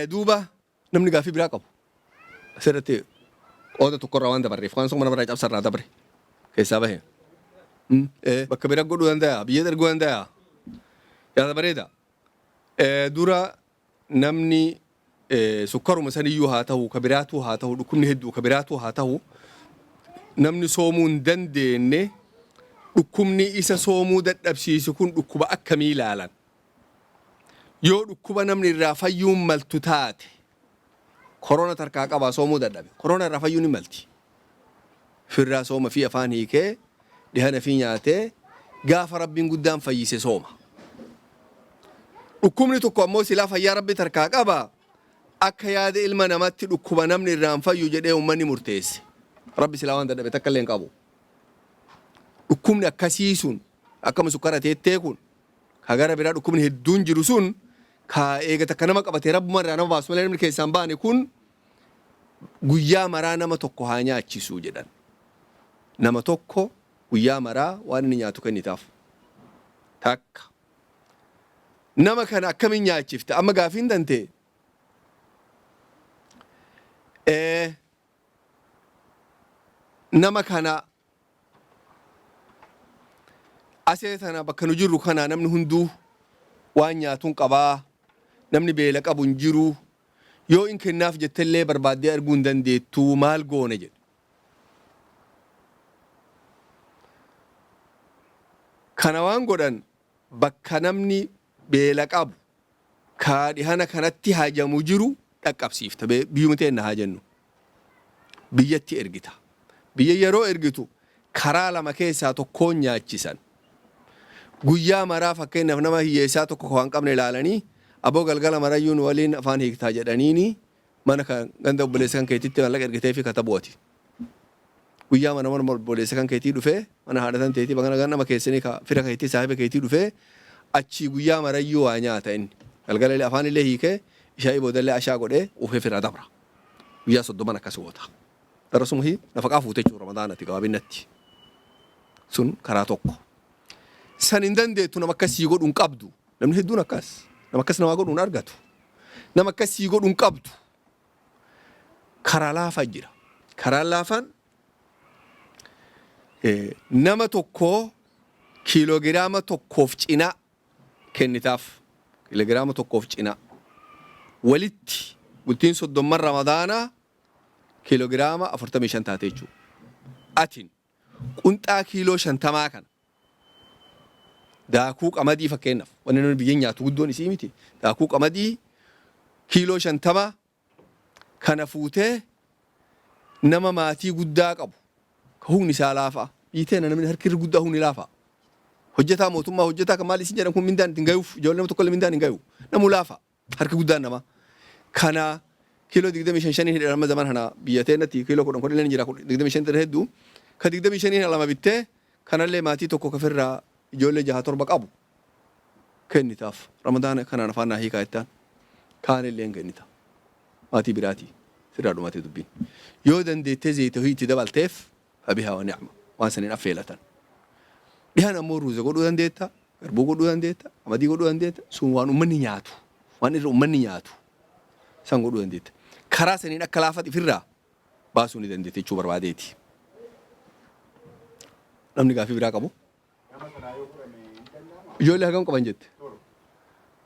Duuba namni gaaffii biraa qabu asirratti qooda tokkorraa waan dabarreef waan sooma namarraa cabsarraa dabre keessaa bahe. Bakka bira godhuu danda'a biyya erguu danda'a yaada bareeda. Dura namni sukkaruma saniyyuu haa ta'u ka biraatuu haa ta'u dhukkubni hedduu ka biraatuu haa ta'u namni soomuu hin dandeenye dhukkubni isa soomuu dadhabsiisu kun dhukkuba akkamii ilaalan. Yoo dhukkuba namni irraa fayyuun maltu taate korona tarkaa qabaa soomuu dadhabe korona irraa fayyuun ni malti. Firraa sooma fi afaan hiikee dhihana fi nyaatee gaafa rabbiin guddaan fayyise sooma. Dhukkubni tokko ammoo silaa fayyaa rabbi tarkaa qaba akka yaada ilma namatti dhukkuba namni irraan fayyu jedhee uummanni murteesse. Rabbi silaa waan dadhabe takka illee hin qabu. Dhukkubni akkasii sun akkama sukkara teettee kun ka gara biraa dhukkubni hedduun jiru sun ka eega takka nama qabate rabbuma irraa nama baasu malee namni keessaa hin baane kun guyyaa maraa nama tokko haa nyaachisuu jedhan. Nama tokko guyyaa maraa waan inni nyaatu kennitaaf. Takka. Nama kana akkamiin nyaachifta? Amma gaafiin tante nama kana asee tana bakka nu jirru kana namni hunduu waan nyaatuun qabaa namni beela qabu hin jiru yoo in kennaaf jettellee barbaaddee arguu hin dandeettu maal goone jedhe. Kana waan godhan bakka namni beela qabu ka dhihana kanatti hajamu jiru dhaqqabsiifta. Biyyuma teenna haa jennu. Biyyatti ergita. Biyya yeroo ergitu karaa lama keessaa tokkoon nyaachisan. Guyyaa maraa fakkeenyaaf nama hiyyeessaa tokko ka waan qabne ilaalanii aboo galgala marayyuu nu waliin afaan hiiktaa jedhaniini mana kan ganda obboleessa kan keetitti mallaqa ergiteefi katabu ati. Guyyaa mana mana obboleessa kan keetii dhufee mana haadha tan teetii bakka nama keessanii ka fira keetii saahiba keetii dhufee achii guyyaa marayyuu waa nyaata inni. Galgala illee afaan illee hiikee ishaa'ii boodallee ashaa godhee ufee fira dabra. Guyyaa soddoman akkas goota. Darasuma hii nafaqaa fuute jechuun ramadaanati gabaabinnatti. Sun karaa tokko. San hin dandeettu nama akkas sii godhu hin qabdu. Namni hedduun akkas. Nama akkas namaa godhu hin argatu. Nama akkas sii godhu hin qabdu. Karaa laafaa jira. Karaan laafaan nama tokko kiiloogiraama tokkoof cinaa kennitaaf. Kiiloogiraama tokkoof cinaa. Walitti bultiin soddomman ramadaanaa kiiloogiraama 45 taate jechuudha. Atin qunxaa kiiloo 50 kana daakuu qamadii fakkeenyaaf wanni namni biyya nyaatu guddoon isii miti daakuu qamadii kiiloo 50 kana fuutee nama maatii guddaa qabu ka humni isaa laafaa biyyi teena namni harki irri guddaa humni laafaa hojjetaa mootummaa hojjetaa kan maal isin jedhan kun mindaan ittiin gayuuf ijoollee nama tokkollee mindaan hin gayu namuu laafaa harki guddaan namaa kana kiiloo 25 shaniin hidhan amma zaman kana biyya teenatti kiiloo 10 10 illee jira 25 irra hedduu ka 25 lama bittee kanallee maatii tokko kafirraa ijoollee jaha torba qabu kennitaaf ramadaana kanaan afaan naa hiikaa jettaan kaanillee hin kennita maatii biraatii sirraa dhumate dubbiin yoo dandeettee zayita ho'ii itti dabalteef fabihaa wa ni'ma waan saniin affeelatan dhihan ammoo ruuza godhuu dandeetta garbuu godhuu dandeetta qamadii godhuu dandeetta sun waan ummanni nyaatu waan irra ummanni nyaatu san godhuu dandeetta karaa saniin akka laafati ifirraa baasuu ni dandeetta jechuu barbaadeeti namni gaafii biraa qabu Ijoollee hagam qaban jette?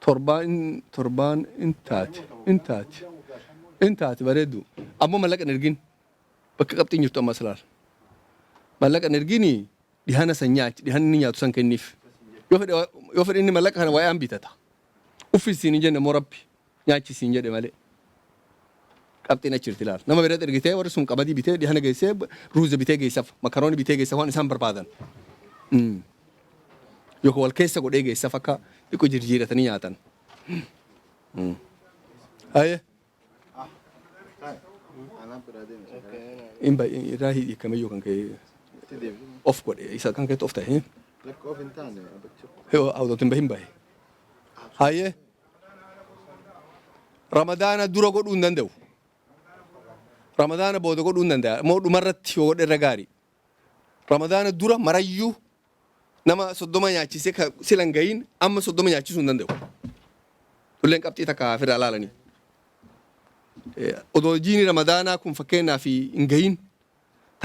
Torbaan torbaan in taati in taati in taati bareeddu. Ammoo mallaqa hin ergin. Bakka qabxiin jirtu ammas laal. Mallaqa hin ergini dhihana san nyaachi dhihana inni nyaatu san kenniif. Yoo fedhe yoo fedhe inni mallaqa kana waa'ee bitata. Uffis siin hin jenne immoo rabbi nyaachi siin jedhe malee. Qabxiin achi jirti laal. Nama biratti ergitee warri sun qamadii bitee dhihana geessee ruuza bitee geessaf makaroonii bitee geessaf waan isaan barbaadan. Yookaan wal keessa godhee geessaf akka xiqqoo jirjiiratanii nyaatan. Haye. In ba irraa hiikamayyuu kan ka'e of godhe isa kan ka'e of ta'e. Lakka of hin taane abacha. Yoo awdootiin bahin bahe. Haye. Ramadaana dura godhuu hin danda'u. Ramadaana booda godhuu hin danda'a. Moo dhumarratti yoo godhe irra gaarii. Ramadaana dura marayyuu nama 30 nyaachisee ka sila hin gahiin amma 30 nyaachisuu hin danda'u. Tulleen qabxii takka ofirraa laalanii. Odoo jiini Ramadaanaa kun fakkeenyaaf hin gahiin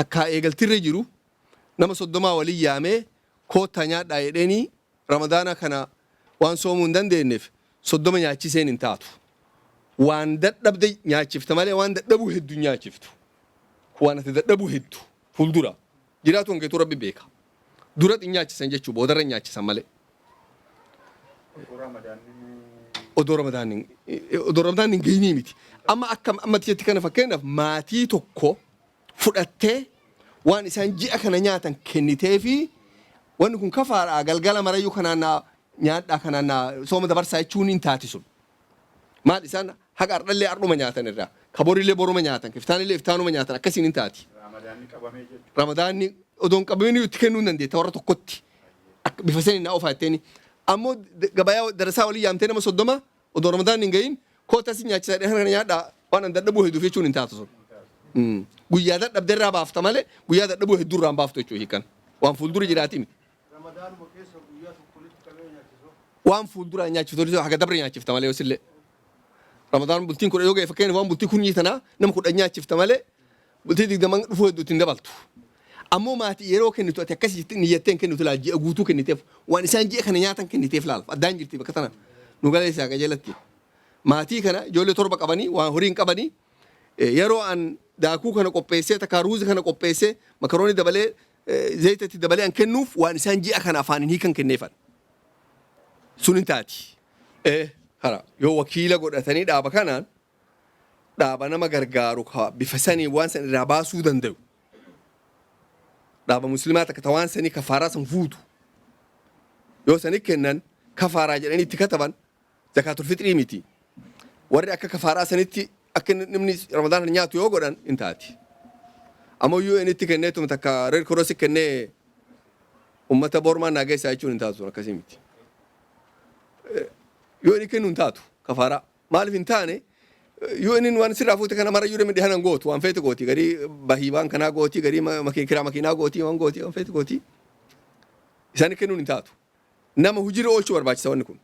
takkaa eegaltirra jiru nama 30 waliin yaamee koottaa nyaadhaa jedheenii Ramadaana kana waan soomuu hin dandeenneef 30 nyaachiseen hin taatu. Waan dadhabde nyaachifta malee waan dadhabuu heddu hin nyaachiftu. Kun waan ati dadhabuu heddu fuuldura jiraatu kan keetuu rabbi beeka. Duratti hin nyaachisan jechuu boodarra hin nyaachisan malee. Odoo Ramadaanni odoo Ramadaanni hin gahinii miti. Amma akka amma jetti kana fakkeenyaaf maatii tokko fudhattee waan isaan ji'a kana nyaatan kenniteefii wanni kun kafaadha galgala marayyuu kanaan naa nyaadhaa kanaan naa sooma dabarsaa jechuun hin taati sun. Maal isaan haqa ardhallee ardhuma nyaatan irraa ka borillee boruma nyaatan ka iftaanillee iftaanuma nyaatan akkasiin hin taati. Ramadaanni qabamee jechuudha. Ramadaanni odoo hin qabamin itti kennuu hin dandeetta warra tokkotti. Akka bifa saniin naa ofaa jetteeni. Ammoo gabayaa darasaa walii yaamtee nama 30 Odoo Ramadaanni hin gahin koottaa sin nyaachisaa jedhee kana nyaadhaa waan an dadhabuu hedduuf jechuun hin taatu sun. Guyyaa dadhabde irraa baafta malee guyyaa dadhabuu hedduu irraa hin baaftu jechuudha hiikan. Waan fuuldura jiraati miti. Ramadaanuma keessa guyyaa tokko walitti qabee nyaachisu. Waan fuulduraa nyaachiftu haga dabre nyaachifta malee yosillee. Ramadaan bultiin 10 yoo ga'e fakkeenyaaf waan bultii kunyii tanaa nama 10 nyaachifta malee bultii 20 dhufuu hedduu ittiin dabaltu. Ammoo maatii yeroo kennitu ati akkas jettee niyyattee hin kennitu laal ji'a guutuu kenniteef waan isaan ji'a kana nyaatan kenniteef laal addaan jirti bakka tana nu galeessaa qajeelatti. Maatii kana ijoollee torba qabanii waan horii hin qabanii yeroo an daakuu kana qopheessee takkaa ruuza kana qopheessee makaroonii dabalee zayita itti dabalee an kennuuf waan isaan ji'a kana afaaniin hiikan kenneefan. Sun hin taati. Kara yoo wakiila godhatanii dhaaba kanaan dhaaba nama gargaaru ka bifa saniin waan san irraa baasuu dandayu. Dhaaba muslimaa takka ta waan sanii kafaaraa san fuutu. Yoo sani kennan kafaaraa jedhanii itti kataban, zakaatul fixrii miti. Warri akka kafaaraa sanitti akka namni Ramadaana nyaatu yoo godhan hin taati. Ammoo UN itti kenneetuma takka Red Cross kennee ummata Boormaa naa geessaa jechuun hin taatu, sun akkasii miti. Yoo inni kennu hin taatu kafaaraa. Maaliif hin taane? UN'n waan sirraa fuute kana mara iyyuu dhihanan gootu, waan feete gooti, garii bahii waan kanaa gooti, garii kiraa makiinaa gooti, waan gooti, waan feete gooti. Isaan kennuun hin taatu. Nama hojiirra oolchuu barbaachisa wanni kun.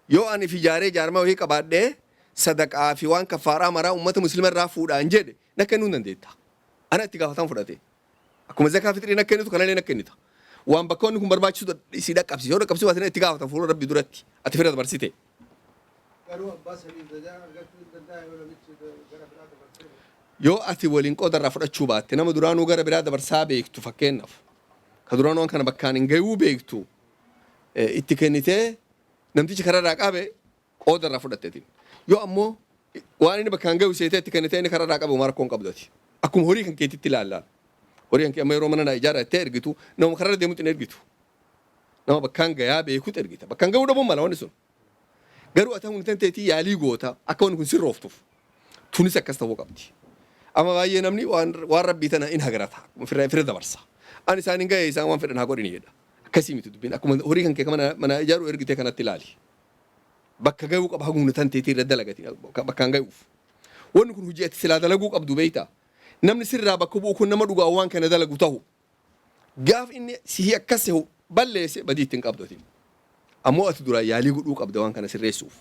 Yoo ani if ijaaree jaarmaa wayii qabaadhee sadaqaa fi waan kaffaaraa maraa ummata muslima irraa fuudhaan jedhe, na kennuu hin dandeetta. Ana itti gaafatama fudhate. Akkuma zakaa fixrii na kennitu kanallee na kennita. Waan bakka wanni kun barbaachisu si dhaqqabsiisa. Yoo dhaqqabsiisuu baate itti gaafatama fuula Rabbii duratti. Ati fira dabarsite. Garuu abbaa saniif zakaa argachuu hin danda'a yoo namichi gara biraa dabarsee? Yoo ati waliin qooda irraa fudhachuu baatte, nama duraanuu gara biraa dabarsaa beektu, fakkeenyaaf ka duraanuu waan kana bakkaan hin gayuu beektu itti kennitee, namtichi karaa irraa qabe, qooda irraa fudhatteetiin. Yoo ammoo waan inni bakkaan gayu seetee itti kennitee inni karaa irraa qabe, homaa rakkoo hin qabdu ati. Akkuma horii kan keetitti ilaallaan. Horii kan kee amma yeroo mana naa ijaara jettee ergitu, nama karaa irra deemutti hin ergitu. Nama bakkaan gayaa beekutti ergita. Bakkaan gayuu dhabuun mala wanni sun. Garuu ati humna teetii yaalii goota akka wanni kun sirrooftuuf. Tunis akkas ta'uu qabdi. Amma baay'ee namni waan Rabbii tana in hagarata. Fira dabarsa. Ani isaan hin ga'e, isaan waan fedhan haa godhini jedha. Akkasii miti dubbiin. Akkuma horii kan kee mana ijaaruu ergitee kanatti ilaali. Bakka ga'uu qaba, hagumna tan teetii irra dalagati bakkaan ga'uuf. Wanni kun hojii ati silaa dalaguu qabdu beektaa. Namni sirraa bakka bu'u kun nama dhugaa waan kana dalagu ta'u. Gaaf inni sihii akkas sehu balleesse, badii ittiin qabdu ati. Ammoo ati duraan yaalii godhuu qabda waan kana sirreessuuf.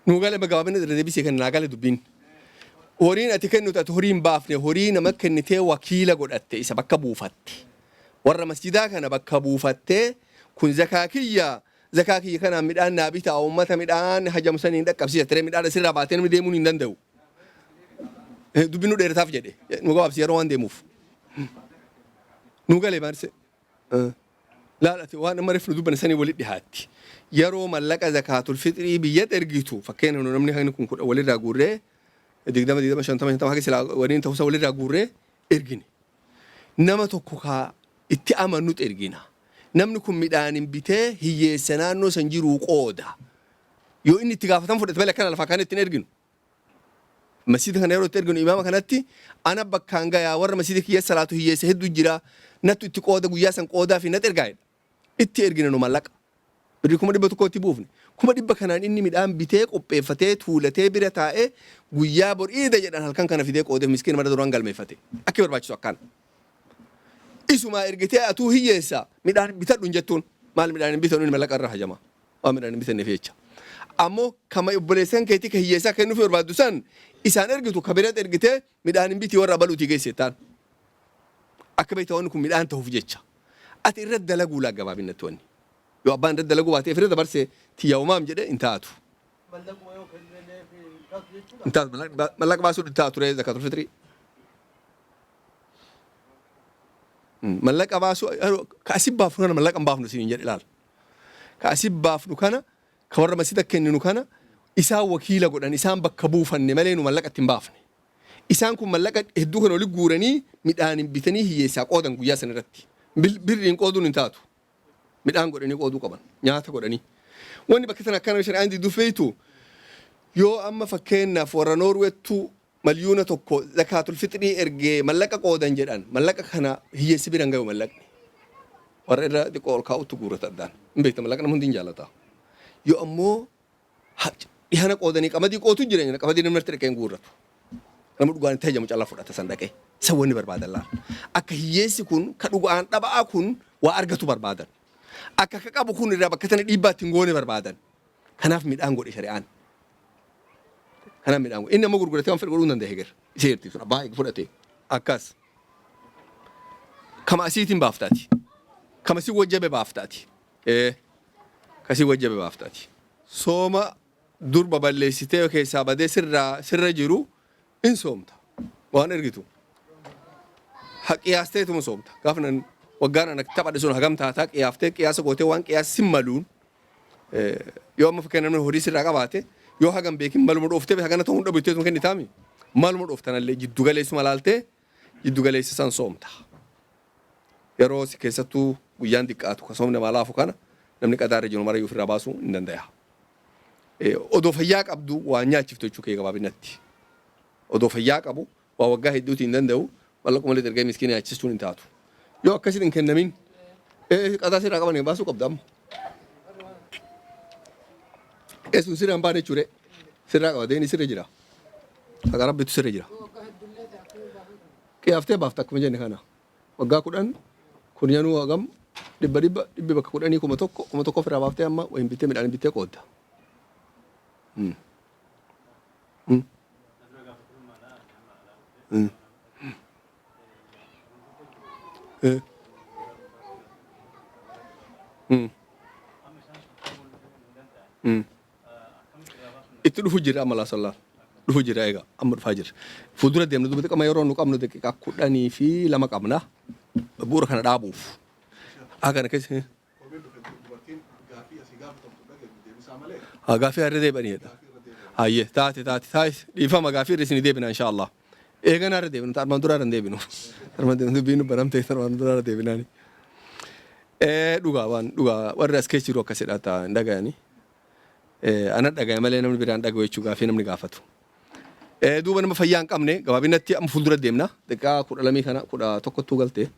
Nuu gale gabaabina irra deebisee kan naa gale dubbiin. Horiin ati kennitu, ati horii hin baafne, horii nama kennitee wakiila godhatte, isa bakka buufatte. Warra masjidaa kana bakka buufattee, kun zakaa kiyya, zakaa kiyya kanaan midhaan naa bitaa, uummata midhaan hajamsanii hin dhaqqabsiisa ture, midhaan asirraa baatee namni deemuun hin danda'u. Dubbiin nu dheerataaf jedhe nu gabaabsi yeroo waan deemuuf. Nu galee maarse. Laal ati waan amma reef nu dubbanne sanii walitti dhihaatti. Yeroo mallaqa zakaatul fixrii biyyatti ergitu, fakkeenya nu namni hagni kun 10 walirraa guurree, 20 20, 50 50, haga silaa waliin ta'uusaa walirraa guurree ergine. Nama tokko kaa itti amannutti ergina. Namni kun midhaanin bitee hiyyeessa naannoo san jiruu qooda. Yoo inni itti gaafatama fudhate malee akkana lafaa kaan ittiin erginu. Masjida kana yeroo itti erginu imaama kanatti, ana bakkaan gayaa, warra masjida kiyya salaatu hiyyeessa hedduu jira, nattu itti qooda, guyyaa san qoodaa fi natti ergaa jedha. Itti ergina nu mallaqa. Birrii 100,000 itti buufne. 100,000 kanaan inni midhaan bitee qopheeffatee tuulatee bira taa'ee guyyaa bor iida jedhan halkan kana fidee qoodeef miskiina mara duraan galmeeffate. Akki barbaachisu akkaan. Isumaa ergitee atuu hiyyeessa midhaan bitadhu hin jettuun. Maal midhaan hin bitanu, inni mallaqa irra hajama. Waan midhaan hin bitanneef jecha. Ammoo kama obboleessan keetii ka hiyyeessaa kennuufii barbaaddu san isaan ergitu, ka biratti ergitee midhaan hin bitii warra abaluutii geesse jettaan. Akka beektaa wanni kun midhaan ta'uuf jecha. Ati irra dalaguu laa gabaabinatti wanni. Yoo abbaan irra dalaguu baatee ofirra dabarse tiyya homaam jedhe, hin taatu. Mallaquma yoo kenneef hin taatu jechuudha. Hin taatu, mallaqa baasuun hin taatu ree zakaatul fixrii. Mallaqa baasuu ka asii baafnu kana mallaqa hin baafnu isiniin jedhe ilaala. Ka asii baafnu kana, ka warra masjida kenninu kana, isaan wakiila godhan, isaan bakka buufanne malee nu mallaqa itti hin baafne. Isaan kun mallaqa hedduu kana oli guuranii midhaan bitanii hiyyeessaa qoodan guyyaa sana irratti. Birriin qooduun hin taatu. Midhaan godhanii qooduu qaban. Nyaata godhanii. Wanni bakka sana akkana shari'aan didduuf beektu, yoo amma fakkeenyaaf warra Noorweettu 1,000,000 zakaatul fixrii ergee mallaqa qoodan jedhan, mallaqa kana hiyyeessi bira hin gayu mallaqni. Warra irra xiqqoo ol kaa'utti guurrata addaan. Hin beekta, mallaqa nama hundi hin jaalata. Yoo ammoo dhihana qoodanii qamadii qootu jira, qamadii namni marti dhaqee hin guurratu. Nama dhugaan itti hajamu callaa fudhata san dhaqee. San wanni barbaadan laal. Akka hiyyeessi kun ka dhugaan dhaba'aa kun waa argatu barbaadan. Akka ka qabu kun irraa bakka tana dhiibbaa ittiin goone barbaadan. Kanaaf midhaan godhe shari'aan. Kanaaf midhaan godhe. Inni ammoo gurguratee waan fedhe godhuu hin danda'a heger. Isa jirti sun abbaa fudhate. Akkas. Kama asiitiin baaftaati. Kama si wajjabe baaftaati. Ee. Kasii wajjabe baaftaati. Sooma dur baballeessitee keessaa badee sirraa sirra jiru in soomta. Waan ergitu. Ha qiyaasteetuma soomta. Gaafa nan waggaan ana taphadhe sun hagam taataa qiyaaftee qiyaasa gootee waan qiyaasa sin maluun, yoo amma fakkeenya namni horii sirraa qabaate, yoo hagam beekin maluma dhooftee hagana ta'uu hin dhabu jetteetuma kennitaami. Maluma dhooftanallee jiddu galeessuma laaltee jiddu galeessa san soomta. Yeroo si keessattuu guyyaan diqqaatu ka soomni namaa laafu kana namni qadaa irra jiru marayyuu ofirraa baasuu hin dandaya. Odoo fayyaa qabdu waan nyaachiftu jechuu kee gabaabinatti. Odoo fayyaa qabu waa waggaa hedduutii hin danda'u mallaquma illee ergee miskiina nyaachisuun hin taatu. Yoo akkasitti hin kennamin qadaa sirraa qaban baasuu qabda amma. Sun sirraa hin baane jechuudha. Sirraa qaba deeni sirra jira. Haqa rabbitu sirra jira. Qiyaaftee baafta akkuma jenne kana. Waggaa 10 kurnyanuu hagam dhibba dhibba dhibbi bakka kudhanii 1000 1000 ofirraa baaftee amma wayin bittee midhaan bittee qoodda. Itti dhufu jirra amma laasallaan. Dhufu jirra egaa amma dhufaa jirra. Fuuldura deemna duuba xiqqama yeroo nu qabnu daqiiqaa 12 qabna. Bu'uura kana dhaabuuf. Haa kana keessa. Haa gaafii irra deebi'aniidha. Hayyee taate taate taate dhiifama gaafii irra isinii deebina inshaallah. Eeganaa irra deebinu armaan duraa irra hin deebinu. Armaan deebinu dubbiin nu baramte armaan duraa irra deebinaani. Dhugaa waan dhugaa warri as keessa jiru akkasidha ta'a hin dhagayani. Ana dhagaya malee namni biraan dhagayu jechuu gaafii namni gaafatu. Duuba nama fayyaa hin qabne gabaabinatti amma fuuldura deemna. Daqiiqaa kudha lamii kana kudha tokkottuu galte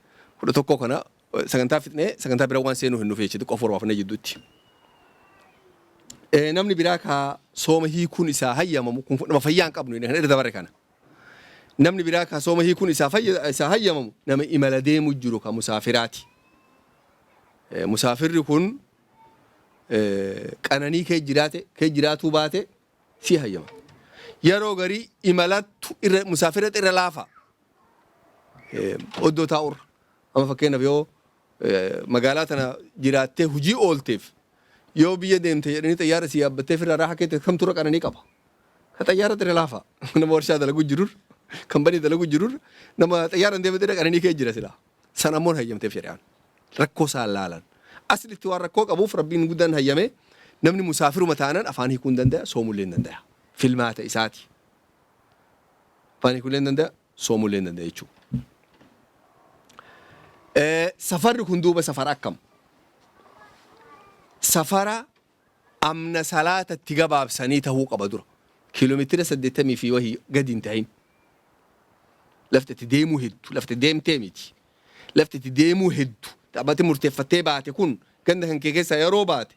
11 kana sagantaa fixnee sagantaa bira waan seenuu hin nuuf jechuudha xiqqoo afur baafnee jidduutti. Namni biraa ka sooma hiikuun isaa hayyamamu kun nama fayyaa hin qabnu kan irra dabarre kana. Namni biraa ka sooma hiikuun isaa isaa hayyamamu nama imala deemu jiru ka musaafiraati. Musaafirri kun qananii kee jiraate kee jiraatuu baate si hayyama. Yeroo garii imalattu irra musaafiratti irra laafa. Oddoo taa'urra. Amma fakkeenyaaf yoo magaalaa tana jiraattee hojii oolteef yoo biyya deemte jedhanii xayyaara si yaabbattee firraa raaha keette kamtu irra qananii qaba. Ka xayyaara irra laafa. Nama warshaa dalagu jirur kan banii dalagu jirur nama xayyaara hin deemte irra qananii kee jira silaa. San ammoo hin hayyamteef shari'aan. Rakkoo isaan laalan. Aslitti waan rakkoo qabuuf Rabbiin guddaan hayyame namni musaafiruma taanan afaan hiikuu hin dandaya soomullee hin dandaya. Filmaata isaati. Afaan hiikuullee hin dandaya soomullee hin dandaya jechuudha. Safarri kun duuba safara akkam? Safara amna salaata itti gabaabsanii tahuu qaba dura. Kiiloomeetira 80 fi wahii gadi hin tahin. Lafti itti deemuu heddu, lafti deemtee miti. Lafti itti deemuu heddu. Taphati murteeffattee baate kun ganda kan kee keessaa yeroo baate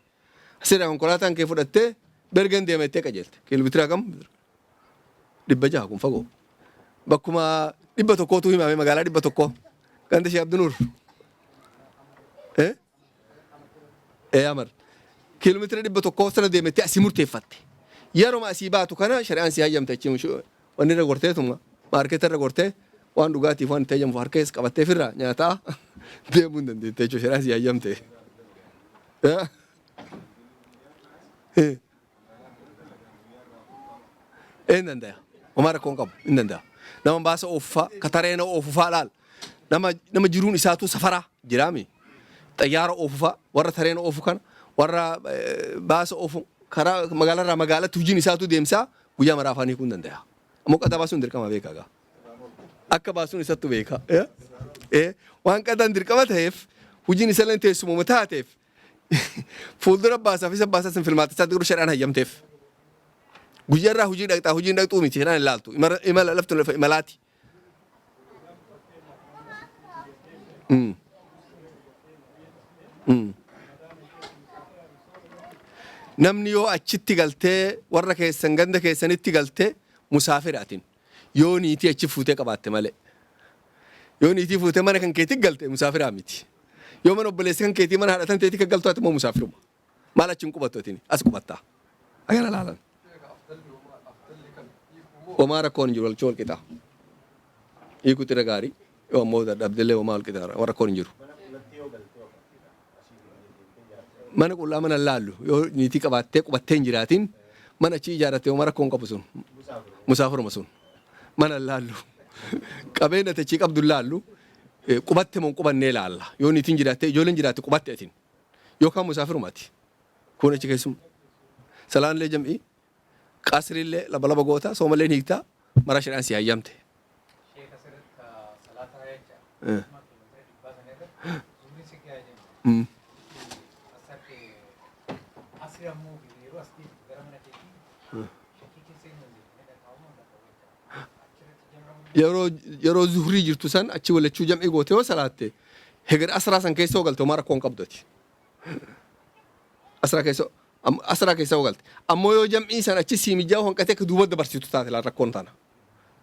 asirraa konkolaataan kee fudhattee bergan deema jettee qajeelte. Kiiloomeetira kam? 600 kun fagoo. Bakkuma 100tu himame magaalaa 100. Ganda Shee Abdinuur. Eh? Ee Amar. Kiiloomeetira 100 sana deemettee asii murteeffatte. Yeroma asii baatu kana shari'aan si hayyamte achi wanni irra gorteetuma maarkeeta irra gortee waan dhugaatiif waan itti hayyamuuf harka keessa qabattee firraa nyaataa deemuu hin dandeette jechuudha shari'aan si hayyamte. Hin danda'a. Homaa rakkoo hin qabu. Hin danda'a. Nama baasa oofufaa, ka tareena oofufaa laal. Nama nama jiruun isaatuu safaraa jiraami. Xayyaara oofufaa, warra tareena oofu kana, warra baasa oofu karaa magaalarraa magaalatti hojiin isaatuu deemsaa guyyaa maraa afaan hiikuu hin danda'a. Ammoo qadaa baasuun dirqama beekaa gaa. Akka baasuun isattu beeka. Waan qadaan dirqama ta'eef hojiin isallee teessumuma taateef Fuuldura baasaaf isa baasaa sin filmaata isaatti garuu shari'aan hayyamteef. Guyyaarraa hojii dhaqxaa hojii hin dhaqxuu miti shari'aan hin laaltu. Imala laftu lafa imalaati. Namni yoo achitti galtee warra keessan ganda keessanitti galtee musaafira atin. Yoo niitii achi fuutee qabaatte malee. Yoo niitii fuutee mana kan keetti galte musaafiraa miti. Yoo mana obboleessa kan keetii mana haadha tan teetii kan galtu ati immoo musaafiruma. Maal achi hin qubattu atini as qubattaa. Agana laalan. Homaa rakkoon hin jiru walchoo wal qixaa. Hiikuu xira gaarii yoo ammoo dadhabdellee homaa wal qixaa rakkoon hin jiru. Mana qullaa mana hin laallu yoo niitii qabaattee qubattee hin jiraatin mana achii ijaarratte homaa rakkoon qabu sun musaafuruma sun mana hin laallu qabeenya ati achii qabdu hin laallu qubatte moo hin qubannee laalla yoo niitiin jiraattee ijoolleen jiraatte qubatte atin yookaan musaafiruma ati kun achi keessuma salaanillee jam'ii qasrillee laba laba goota soomallee hin hiiktaa maraa shari'aan si hayyamte. Sheek asirratti ka salaataa jecha. Amma kiiloomeetira dhibbaa sana irratti Yeroo yeroo zuhrii jirtu san achi walachuu jam'ii goote yoo salaatte, heger asraa san keessa yoo galte homaa rakkoo hin qabdu ati. Asraa keessa asraa keessa yoo galte. Ammoo yoo jam'ii san achi sii mijaa'uu hanqatee akka duuba dabarsitu taate laal rakkoon tana.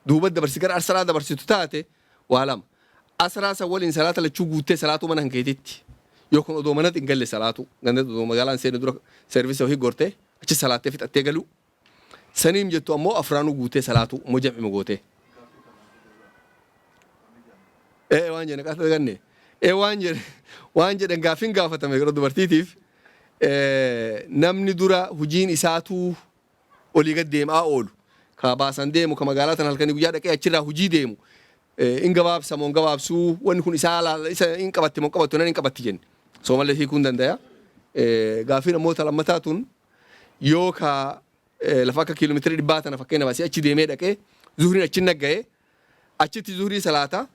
Duuba dabarsi gara asraa dabarsitu taate waa lama. Asraa san waliin salaata lachuu guuttee salaatuu mana kan keetitti. Yookiin odoo manatti hin galle salaatuu. Gandatti odoo magaalaan seene dura seervisa wahii gortee achi salaattee fixattee galuu. Saniim jettu ammoo afraanuu guutee salaatuu ammoo jam'ima gootee. Ee waan jedhan qaata daganne. Ee waan jedhan waan jedhan gaaffiin gaafatame yeroo dubartiitiif namni dura hujiin isaatuu olii gad deemaa oolu ka baasan deemu ka magaalaa tan halkanii guyyaa dhaqee achirraa hujii deemu in gabaabsa moo hin gabaabsuu wanni kun isaa laala isa in qabatti moo hin qabattu nan hin qabatti jenne soomallee hiikuu hin dandaya. Gaaffiin ammoo ta lammataa tun yoo ka lafa akka kiiloomeetira dhibbaa tana fakkeenyaaf asii achi deemee dhaqee zuhriin achi nagga'e achitti zuhrii salaata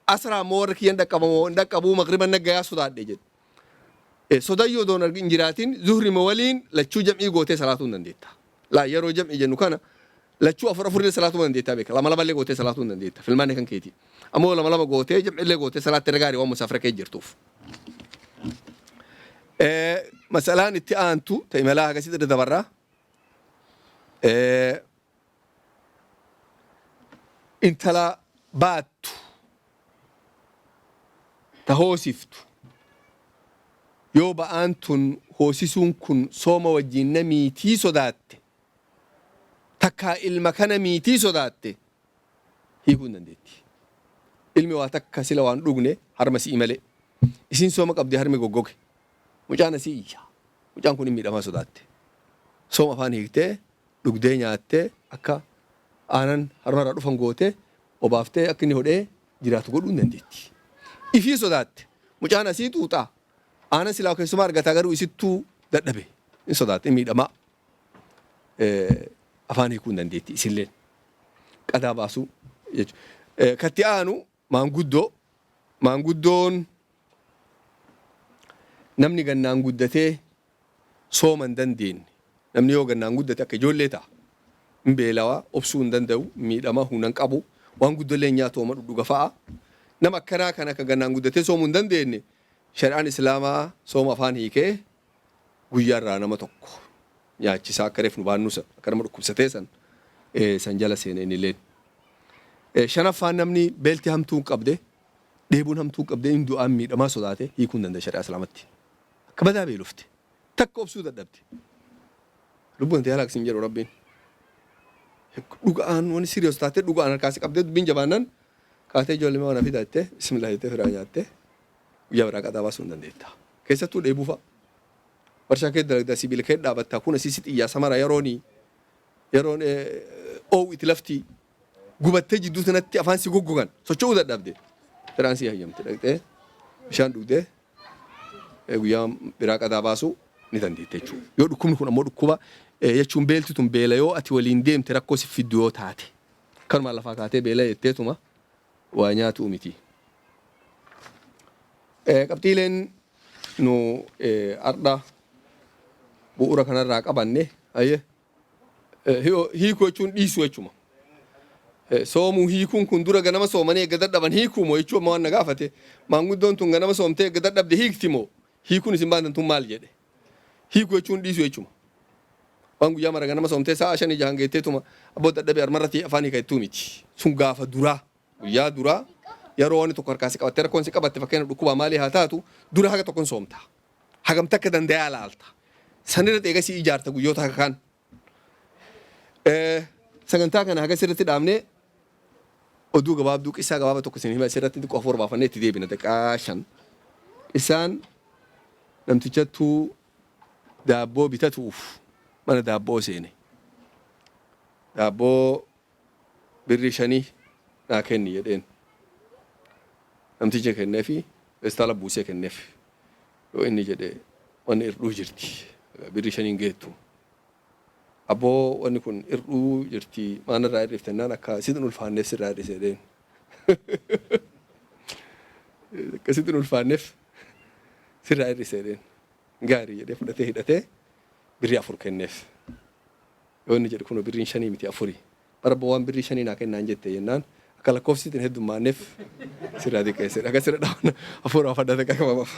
asraa ammoo warra kiyyan dhaqqabamoo hin dhaqqabuu magriba naggayaa sodaadhe jedhe. Sodayyoo odoon hin jiraatin zuhrima waliin lachuu jam'ii gootee salaatuu hin dandeetta. Laa yeroo jam'ii jennu kana lachuu afur afurillee salaatuu dandeettaa beeka. Lama lamallee gootee salaatuu hin dandeetta. Filmaanni kan keeti. Ammoo lama lama gootee jam'illee gootee salaatte irra gaarii waan musaafira kee jirtuuf. Masalaan itti aantu ta imalaa hagasitti irra dabarraa. Intala baattu ta hoosiftu yoo ba'aan tun hoosisuun kun sooma wajjiin na miitii sodaatte takkaa ilma kana miitii sodaatte hiikuu hin dandeetti. Ilmi waa takka sila waan dhugne harma si'ii malee. Isiin sooma qabdi harmi goggoge. Mucaan asii iyya. Mucaan kun hin miidhamaa sodaatte. Sooma afaan hiiktee dhugdee nyaattee akka aanan harmarraa dhufan gootee obaaftee akka inni hodhee jiraatu godhuu hin dandeetti. Ifii sodaatte. Mucaan asii xuuxaa. Aanan silaa keessumaa argataa garuu isittuu dadhabe. Hin sodaatte hin miidhamaa. Afaan hiikuu hin dandeetti isilleen. Qadaa baasuu jechuudha. Katti aanu maanguddoo. Maanguddoon namni gannaan guddatee sooma hin dandeenye. Namni yoo gannaan guddate akka ijoollee ta'a. Hin beelawa, obsuu hin danda'u, miidhama, humna hin qabu, waan guddollee hin nyaatu, hooma dhudhuga fa'a. Nama akkanaa kana kan gannaan guddatee soomuu hin dandeenye shari'aan Islaamaa sooma afaan hiikee guyyaarraa nama tokko nyaachisaa akka reef nu baannuu san akka nama dhukkubsatee san san jala seene innilleen. Shanaffaan namni beelti hamtuun qabde dheebuun hamtuun qabde hin du'aan miidhamaa sodaate hiikuu hin danda'a shari'aa Islaamatti. Akka badaa beelofte. Takka obsuu dadhabde. Lubbuun tee halaak siin jedhu Rabbiin. Dhuga'aan wani serious taatee dhuga'aan harkaa si qabdee dubbiin jabaannan kaatee ijoollee waan fidaa jettee bismillah jettee firaa nyaattee guyyaa biraa qaxaa baasuu hin dandeetta. Keessattuu dheebuu fa'a. Warshaa kee dalagdaa sibiila kee dhaabattaa kun asii si xiyyaa samara yerooni yeroon oowwiti lafti gubattee jidduu sanatti afaan si goggogan socho'uu dadhabde. Firaan si hayyamte dhaqxee bishaan dhugdee guyyaa biraa qadaa baasuu ni dandeetta jechuudha. Yoo dhukkubni kun ammoo dhukkuba jechuun beelti tun beela yoo ati waliin deemte rakkoo si fiddu yoo taate kanumaan lafaa kaatee beela jetteetuma waa nyaatuu miti. Qabxiileen nu ardha bu'uura kanarraa qabanne hayyee hiikuu jechuun dhiisuu jechuma. Soomuu hiikuun kun dura ganama soomanii eegga dadhaban hiikuu moo jechuu amma waan na gaafate maanguddoon tun ganama soomtee eegga dadhabde hiikti moo hiikuun isin baatan tun maal jedhe. Hiikuu jechuun dhiisuu jechuma. Waan guyyaa mara ganama soomtee sa'a shanii jahan geetteetuma abboo dadhabe armarratti afaan hiika jettuu miti. Sun gaafa duraa guyyaa duraa yeroo wanni tokko harkaa si qabatte rakkoon si qabatte fakkeenya dhukkubaa maalii haa taatu dura haga tokkon soomta. Hagam takka dandayaa laalta. Sanirra eegasii ijaarta guyyoota haga kaan. Sagantaa kana haga sirriitti dhaabnee oduu gabaabduu qissaa gabaabaa tokko isin hima asirratti xiqqoo hafuura baafannee itti deebina daqiiqaa 5. Isaan namtichattuu daabboo bitatuuf mana daabboo seene. Daabboo birrii shanii naa kenni jedheen. Namtichi kenneefi feestaala buusee kenneef. Yoo inni jedhe wanni irdhuu jirti. Birrii shaniin geettu. Abboo wanni kun irdhuu jirti maa narraa hir'ifte jennaan akka sitti hin ulfaanneef sirraa hir'ise jedheen. Akka sitti hin ulfaanneef Sirraa hir'ise jedheen. Gaarii jedhee fudhatee hidhatee birrii 4 kenneef. Yoo inni jedhu kunoo birriin shanii miti afuri. Bara abboo waan birrii shanii naa kennaan jette jennaan akka lakkoofsitti hin heddummaanneef sirraa xiqqeesse. Akka sirra dhawan hafuura fadhate qaqabaaf.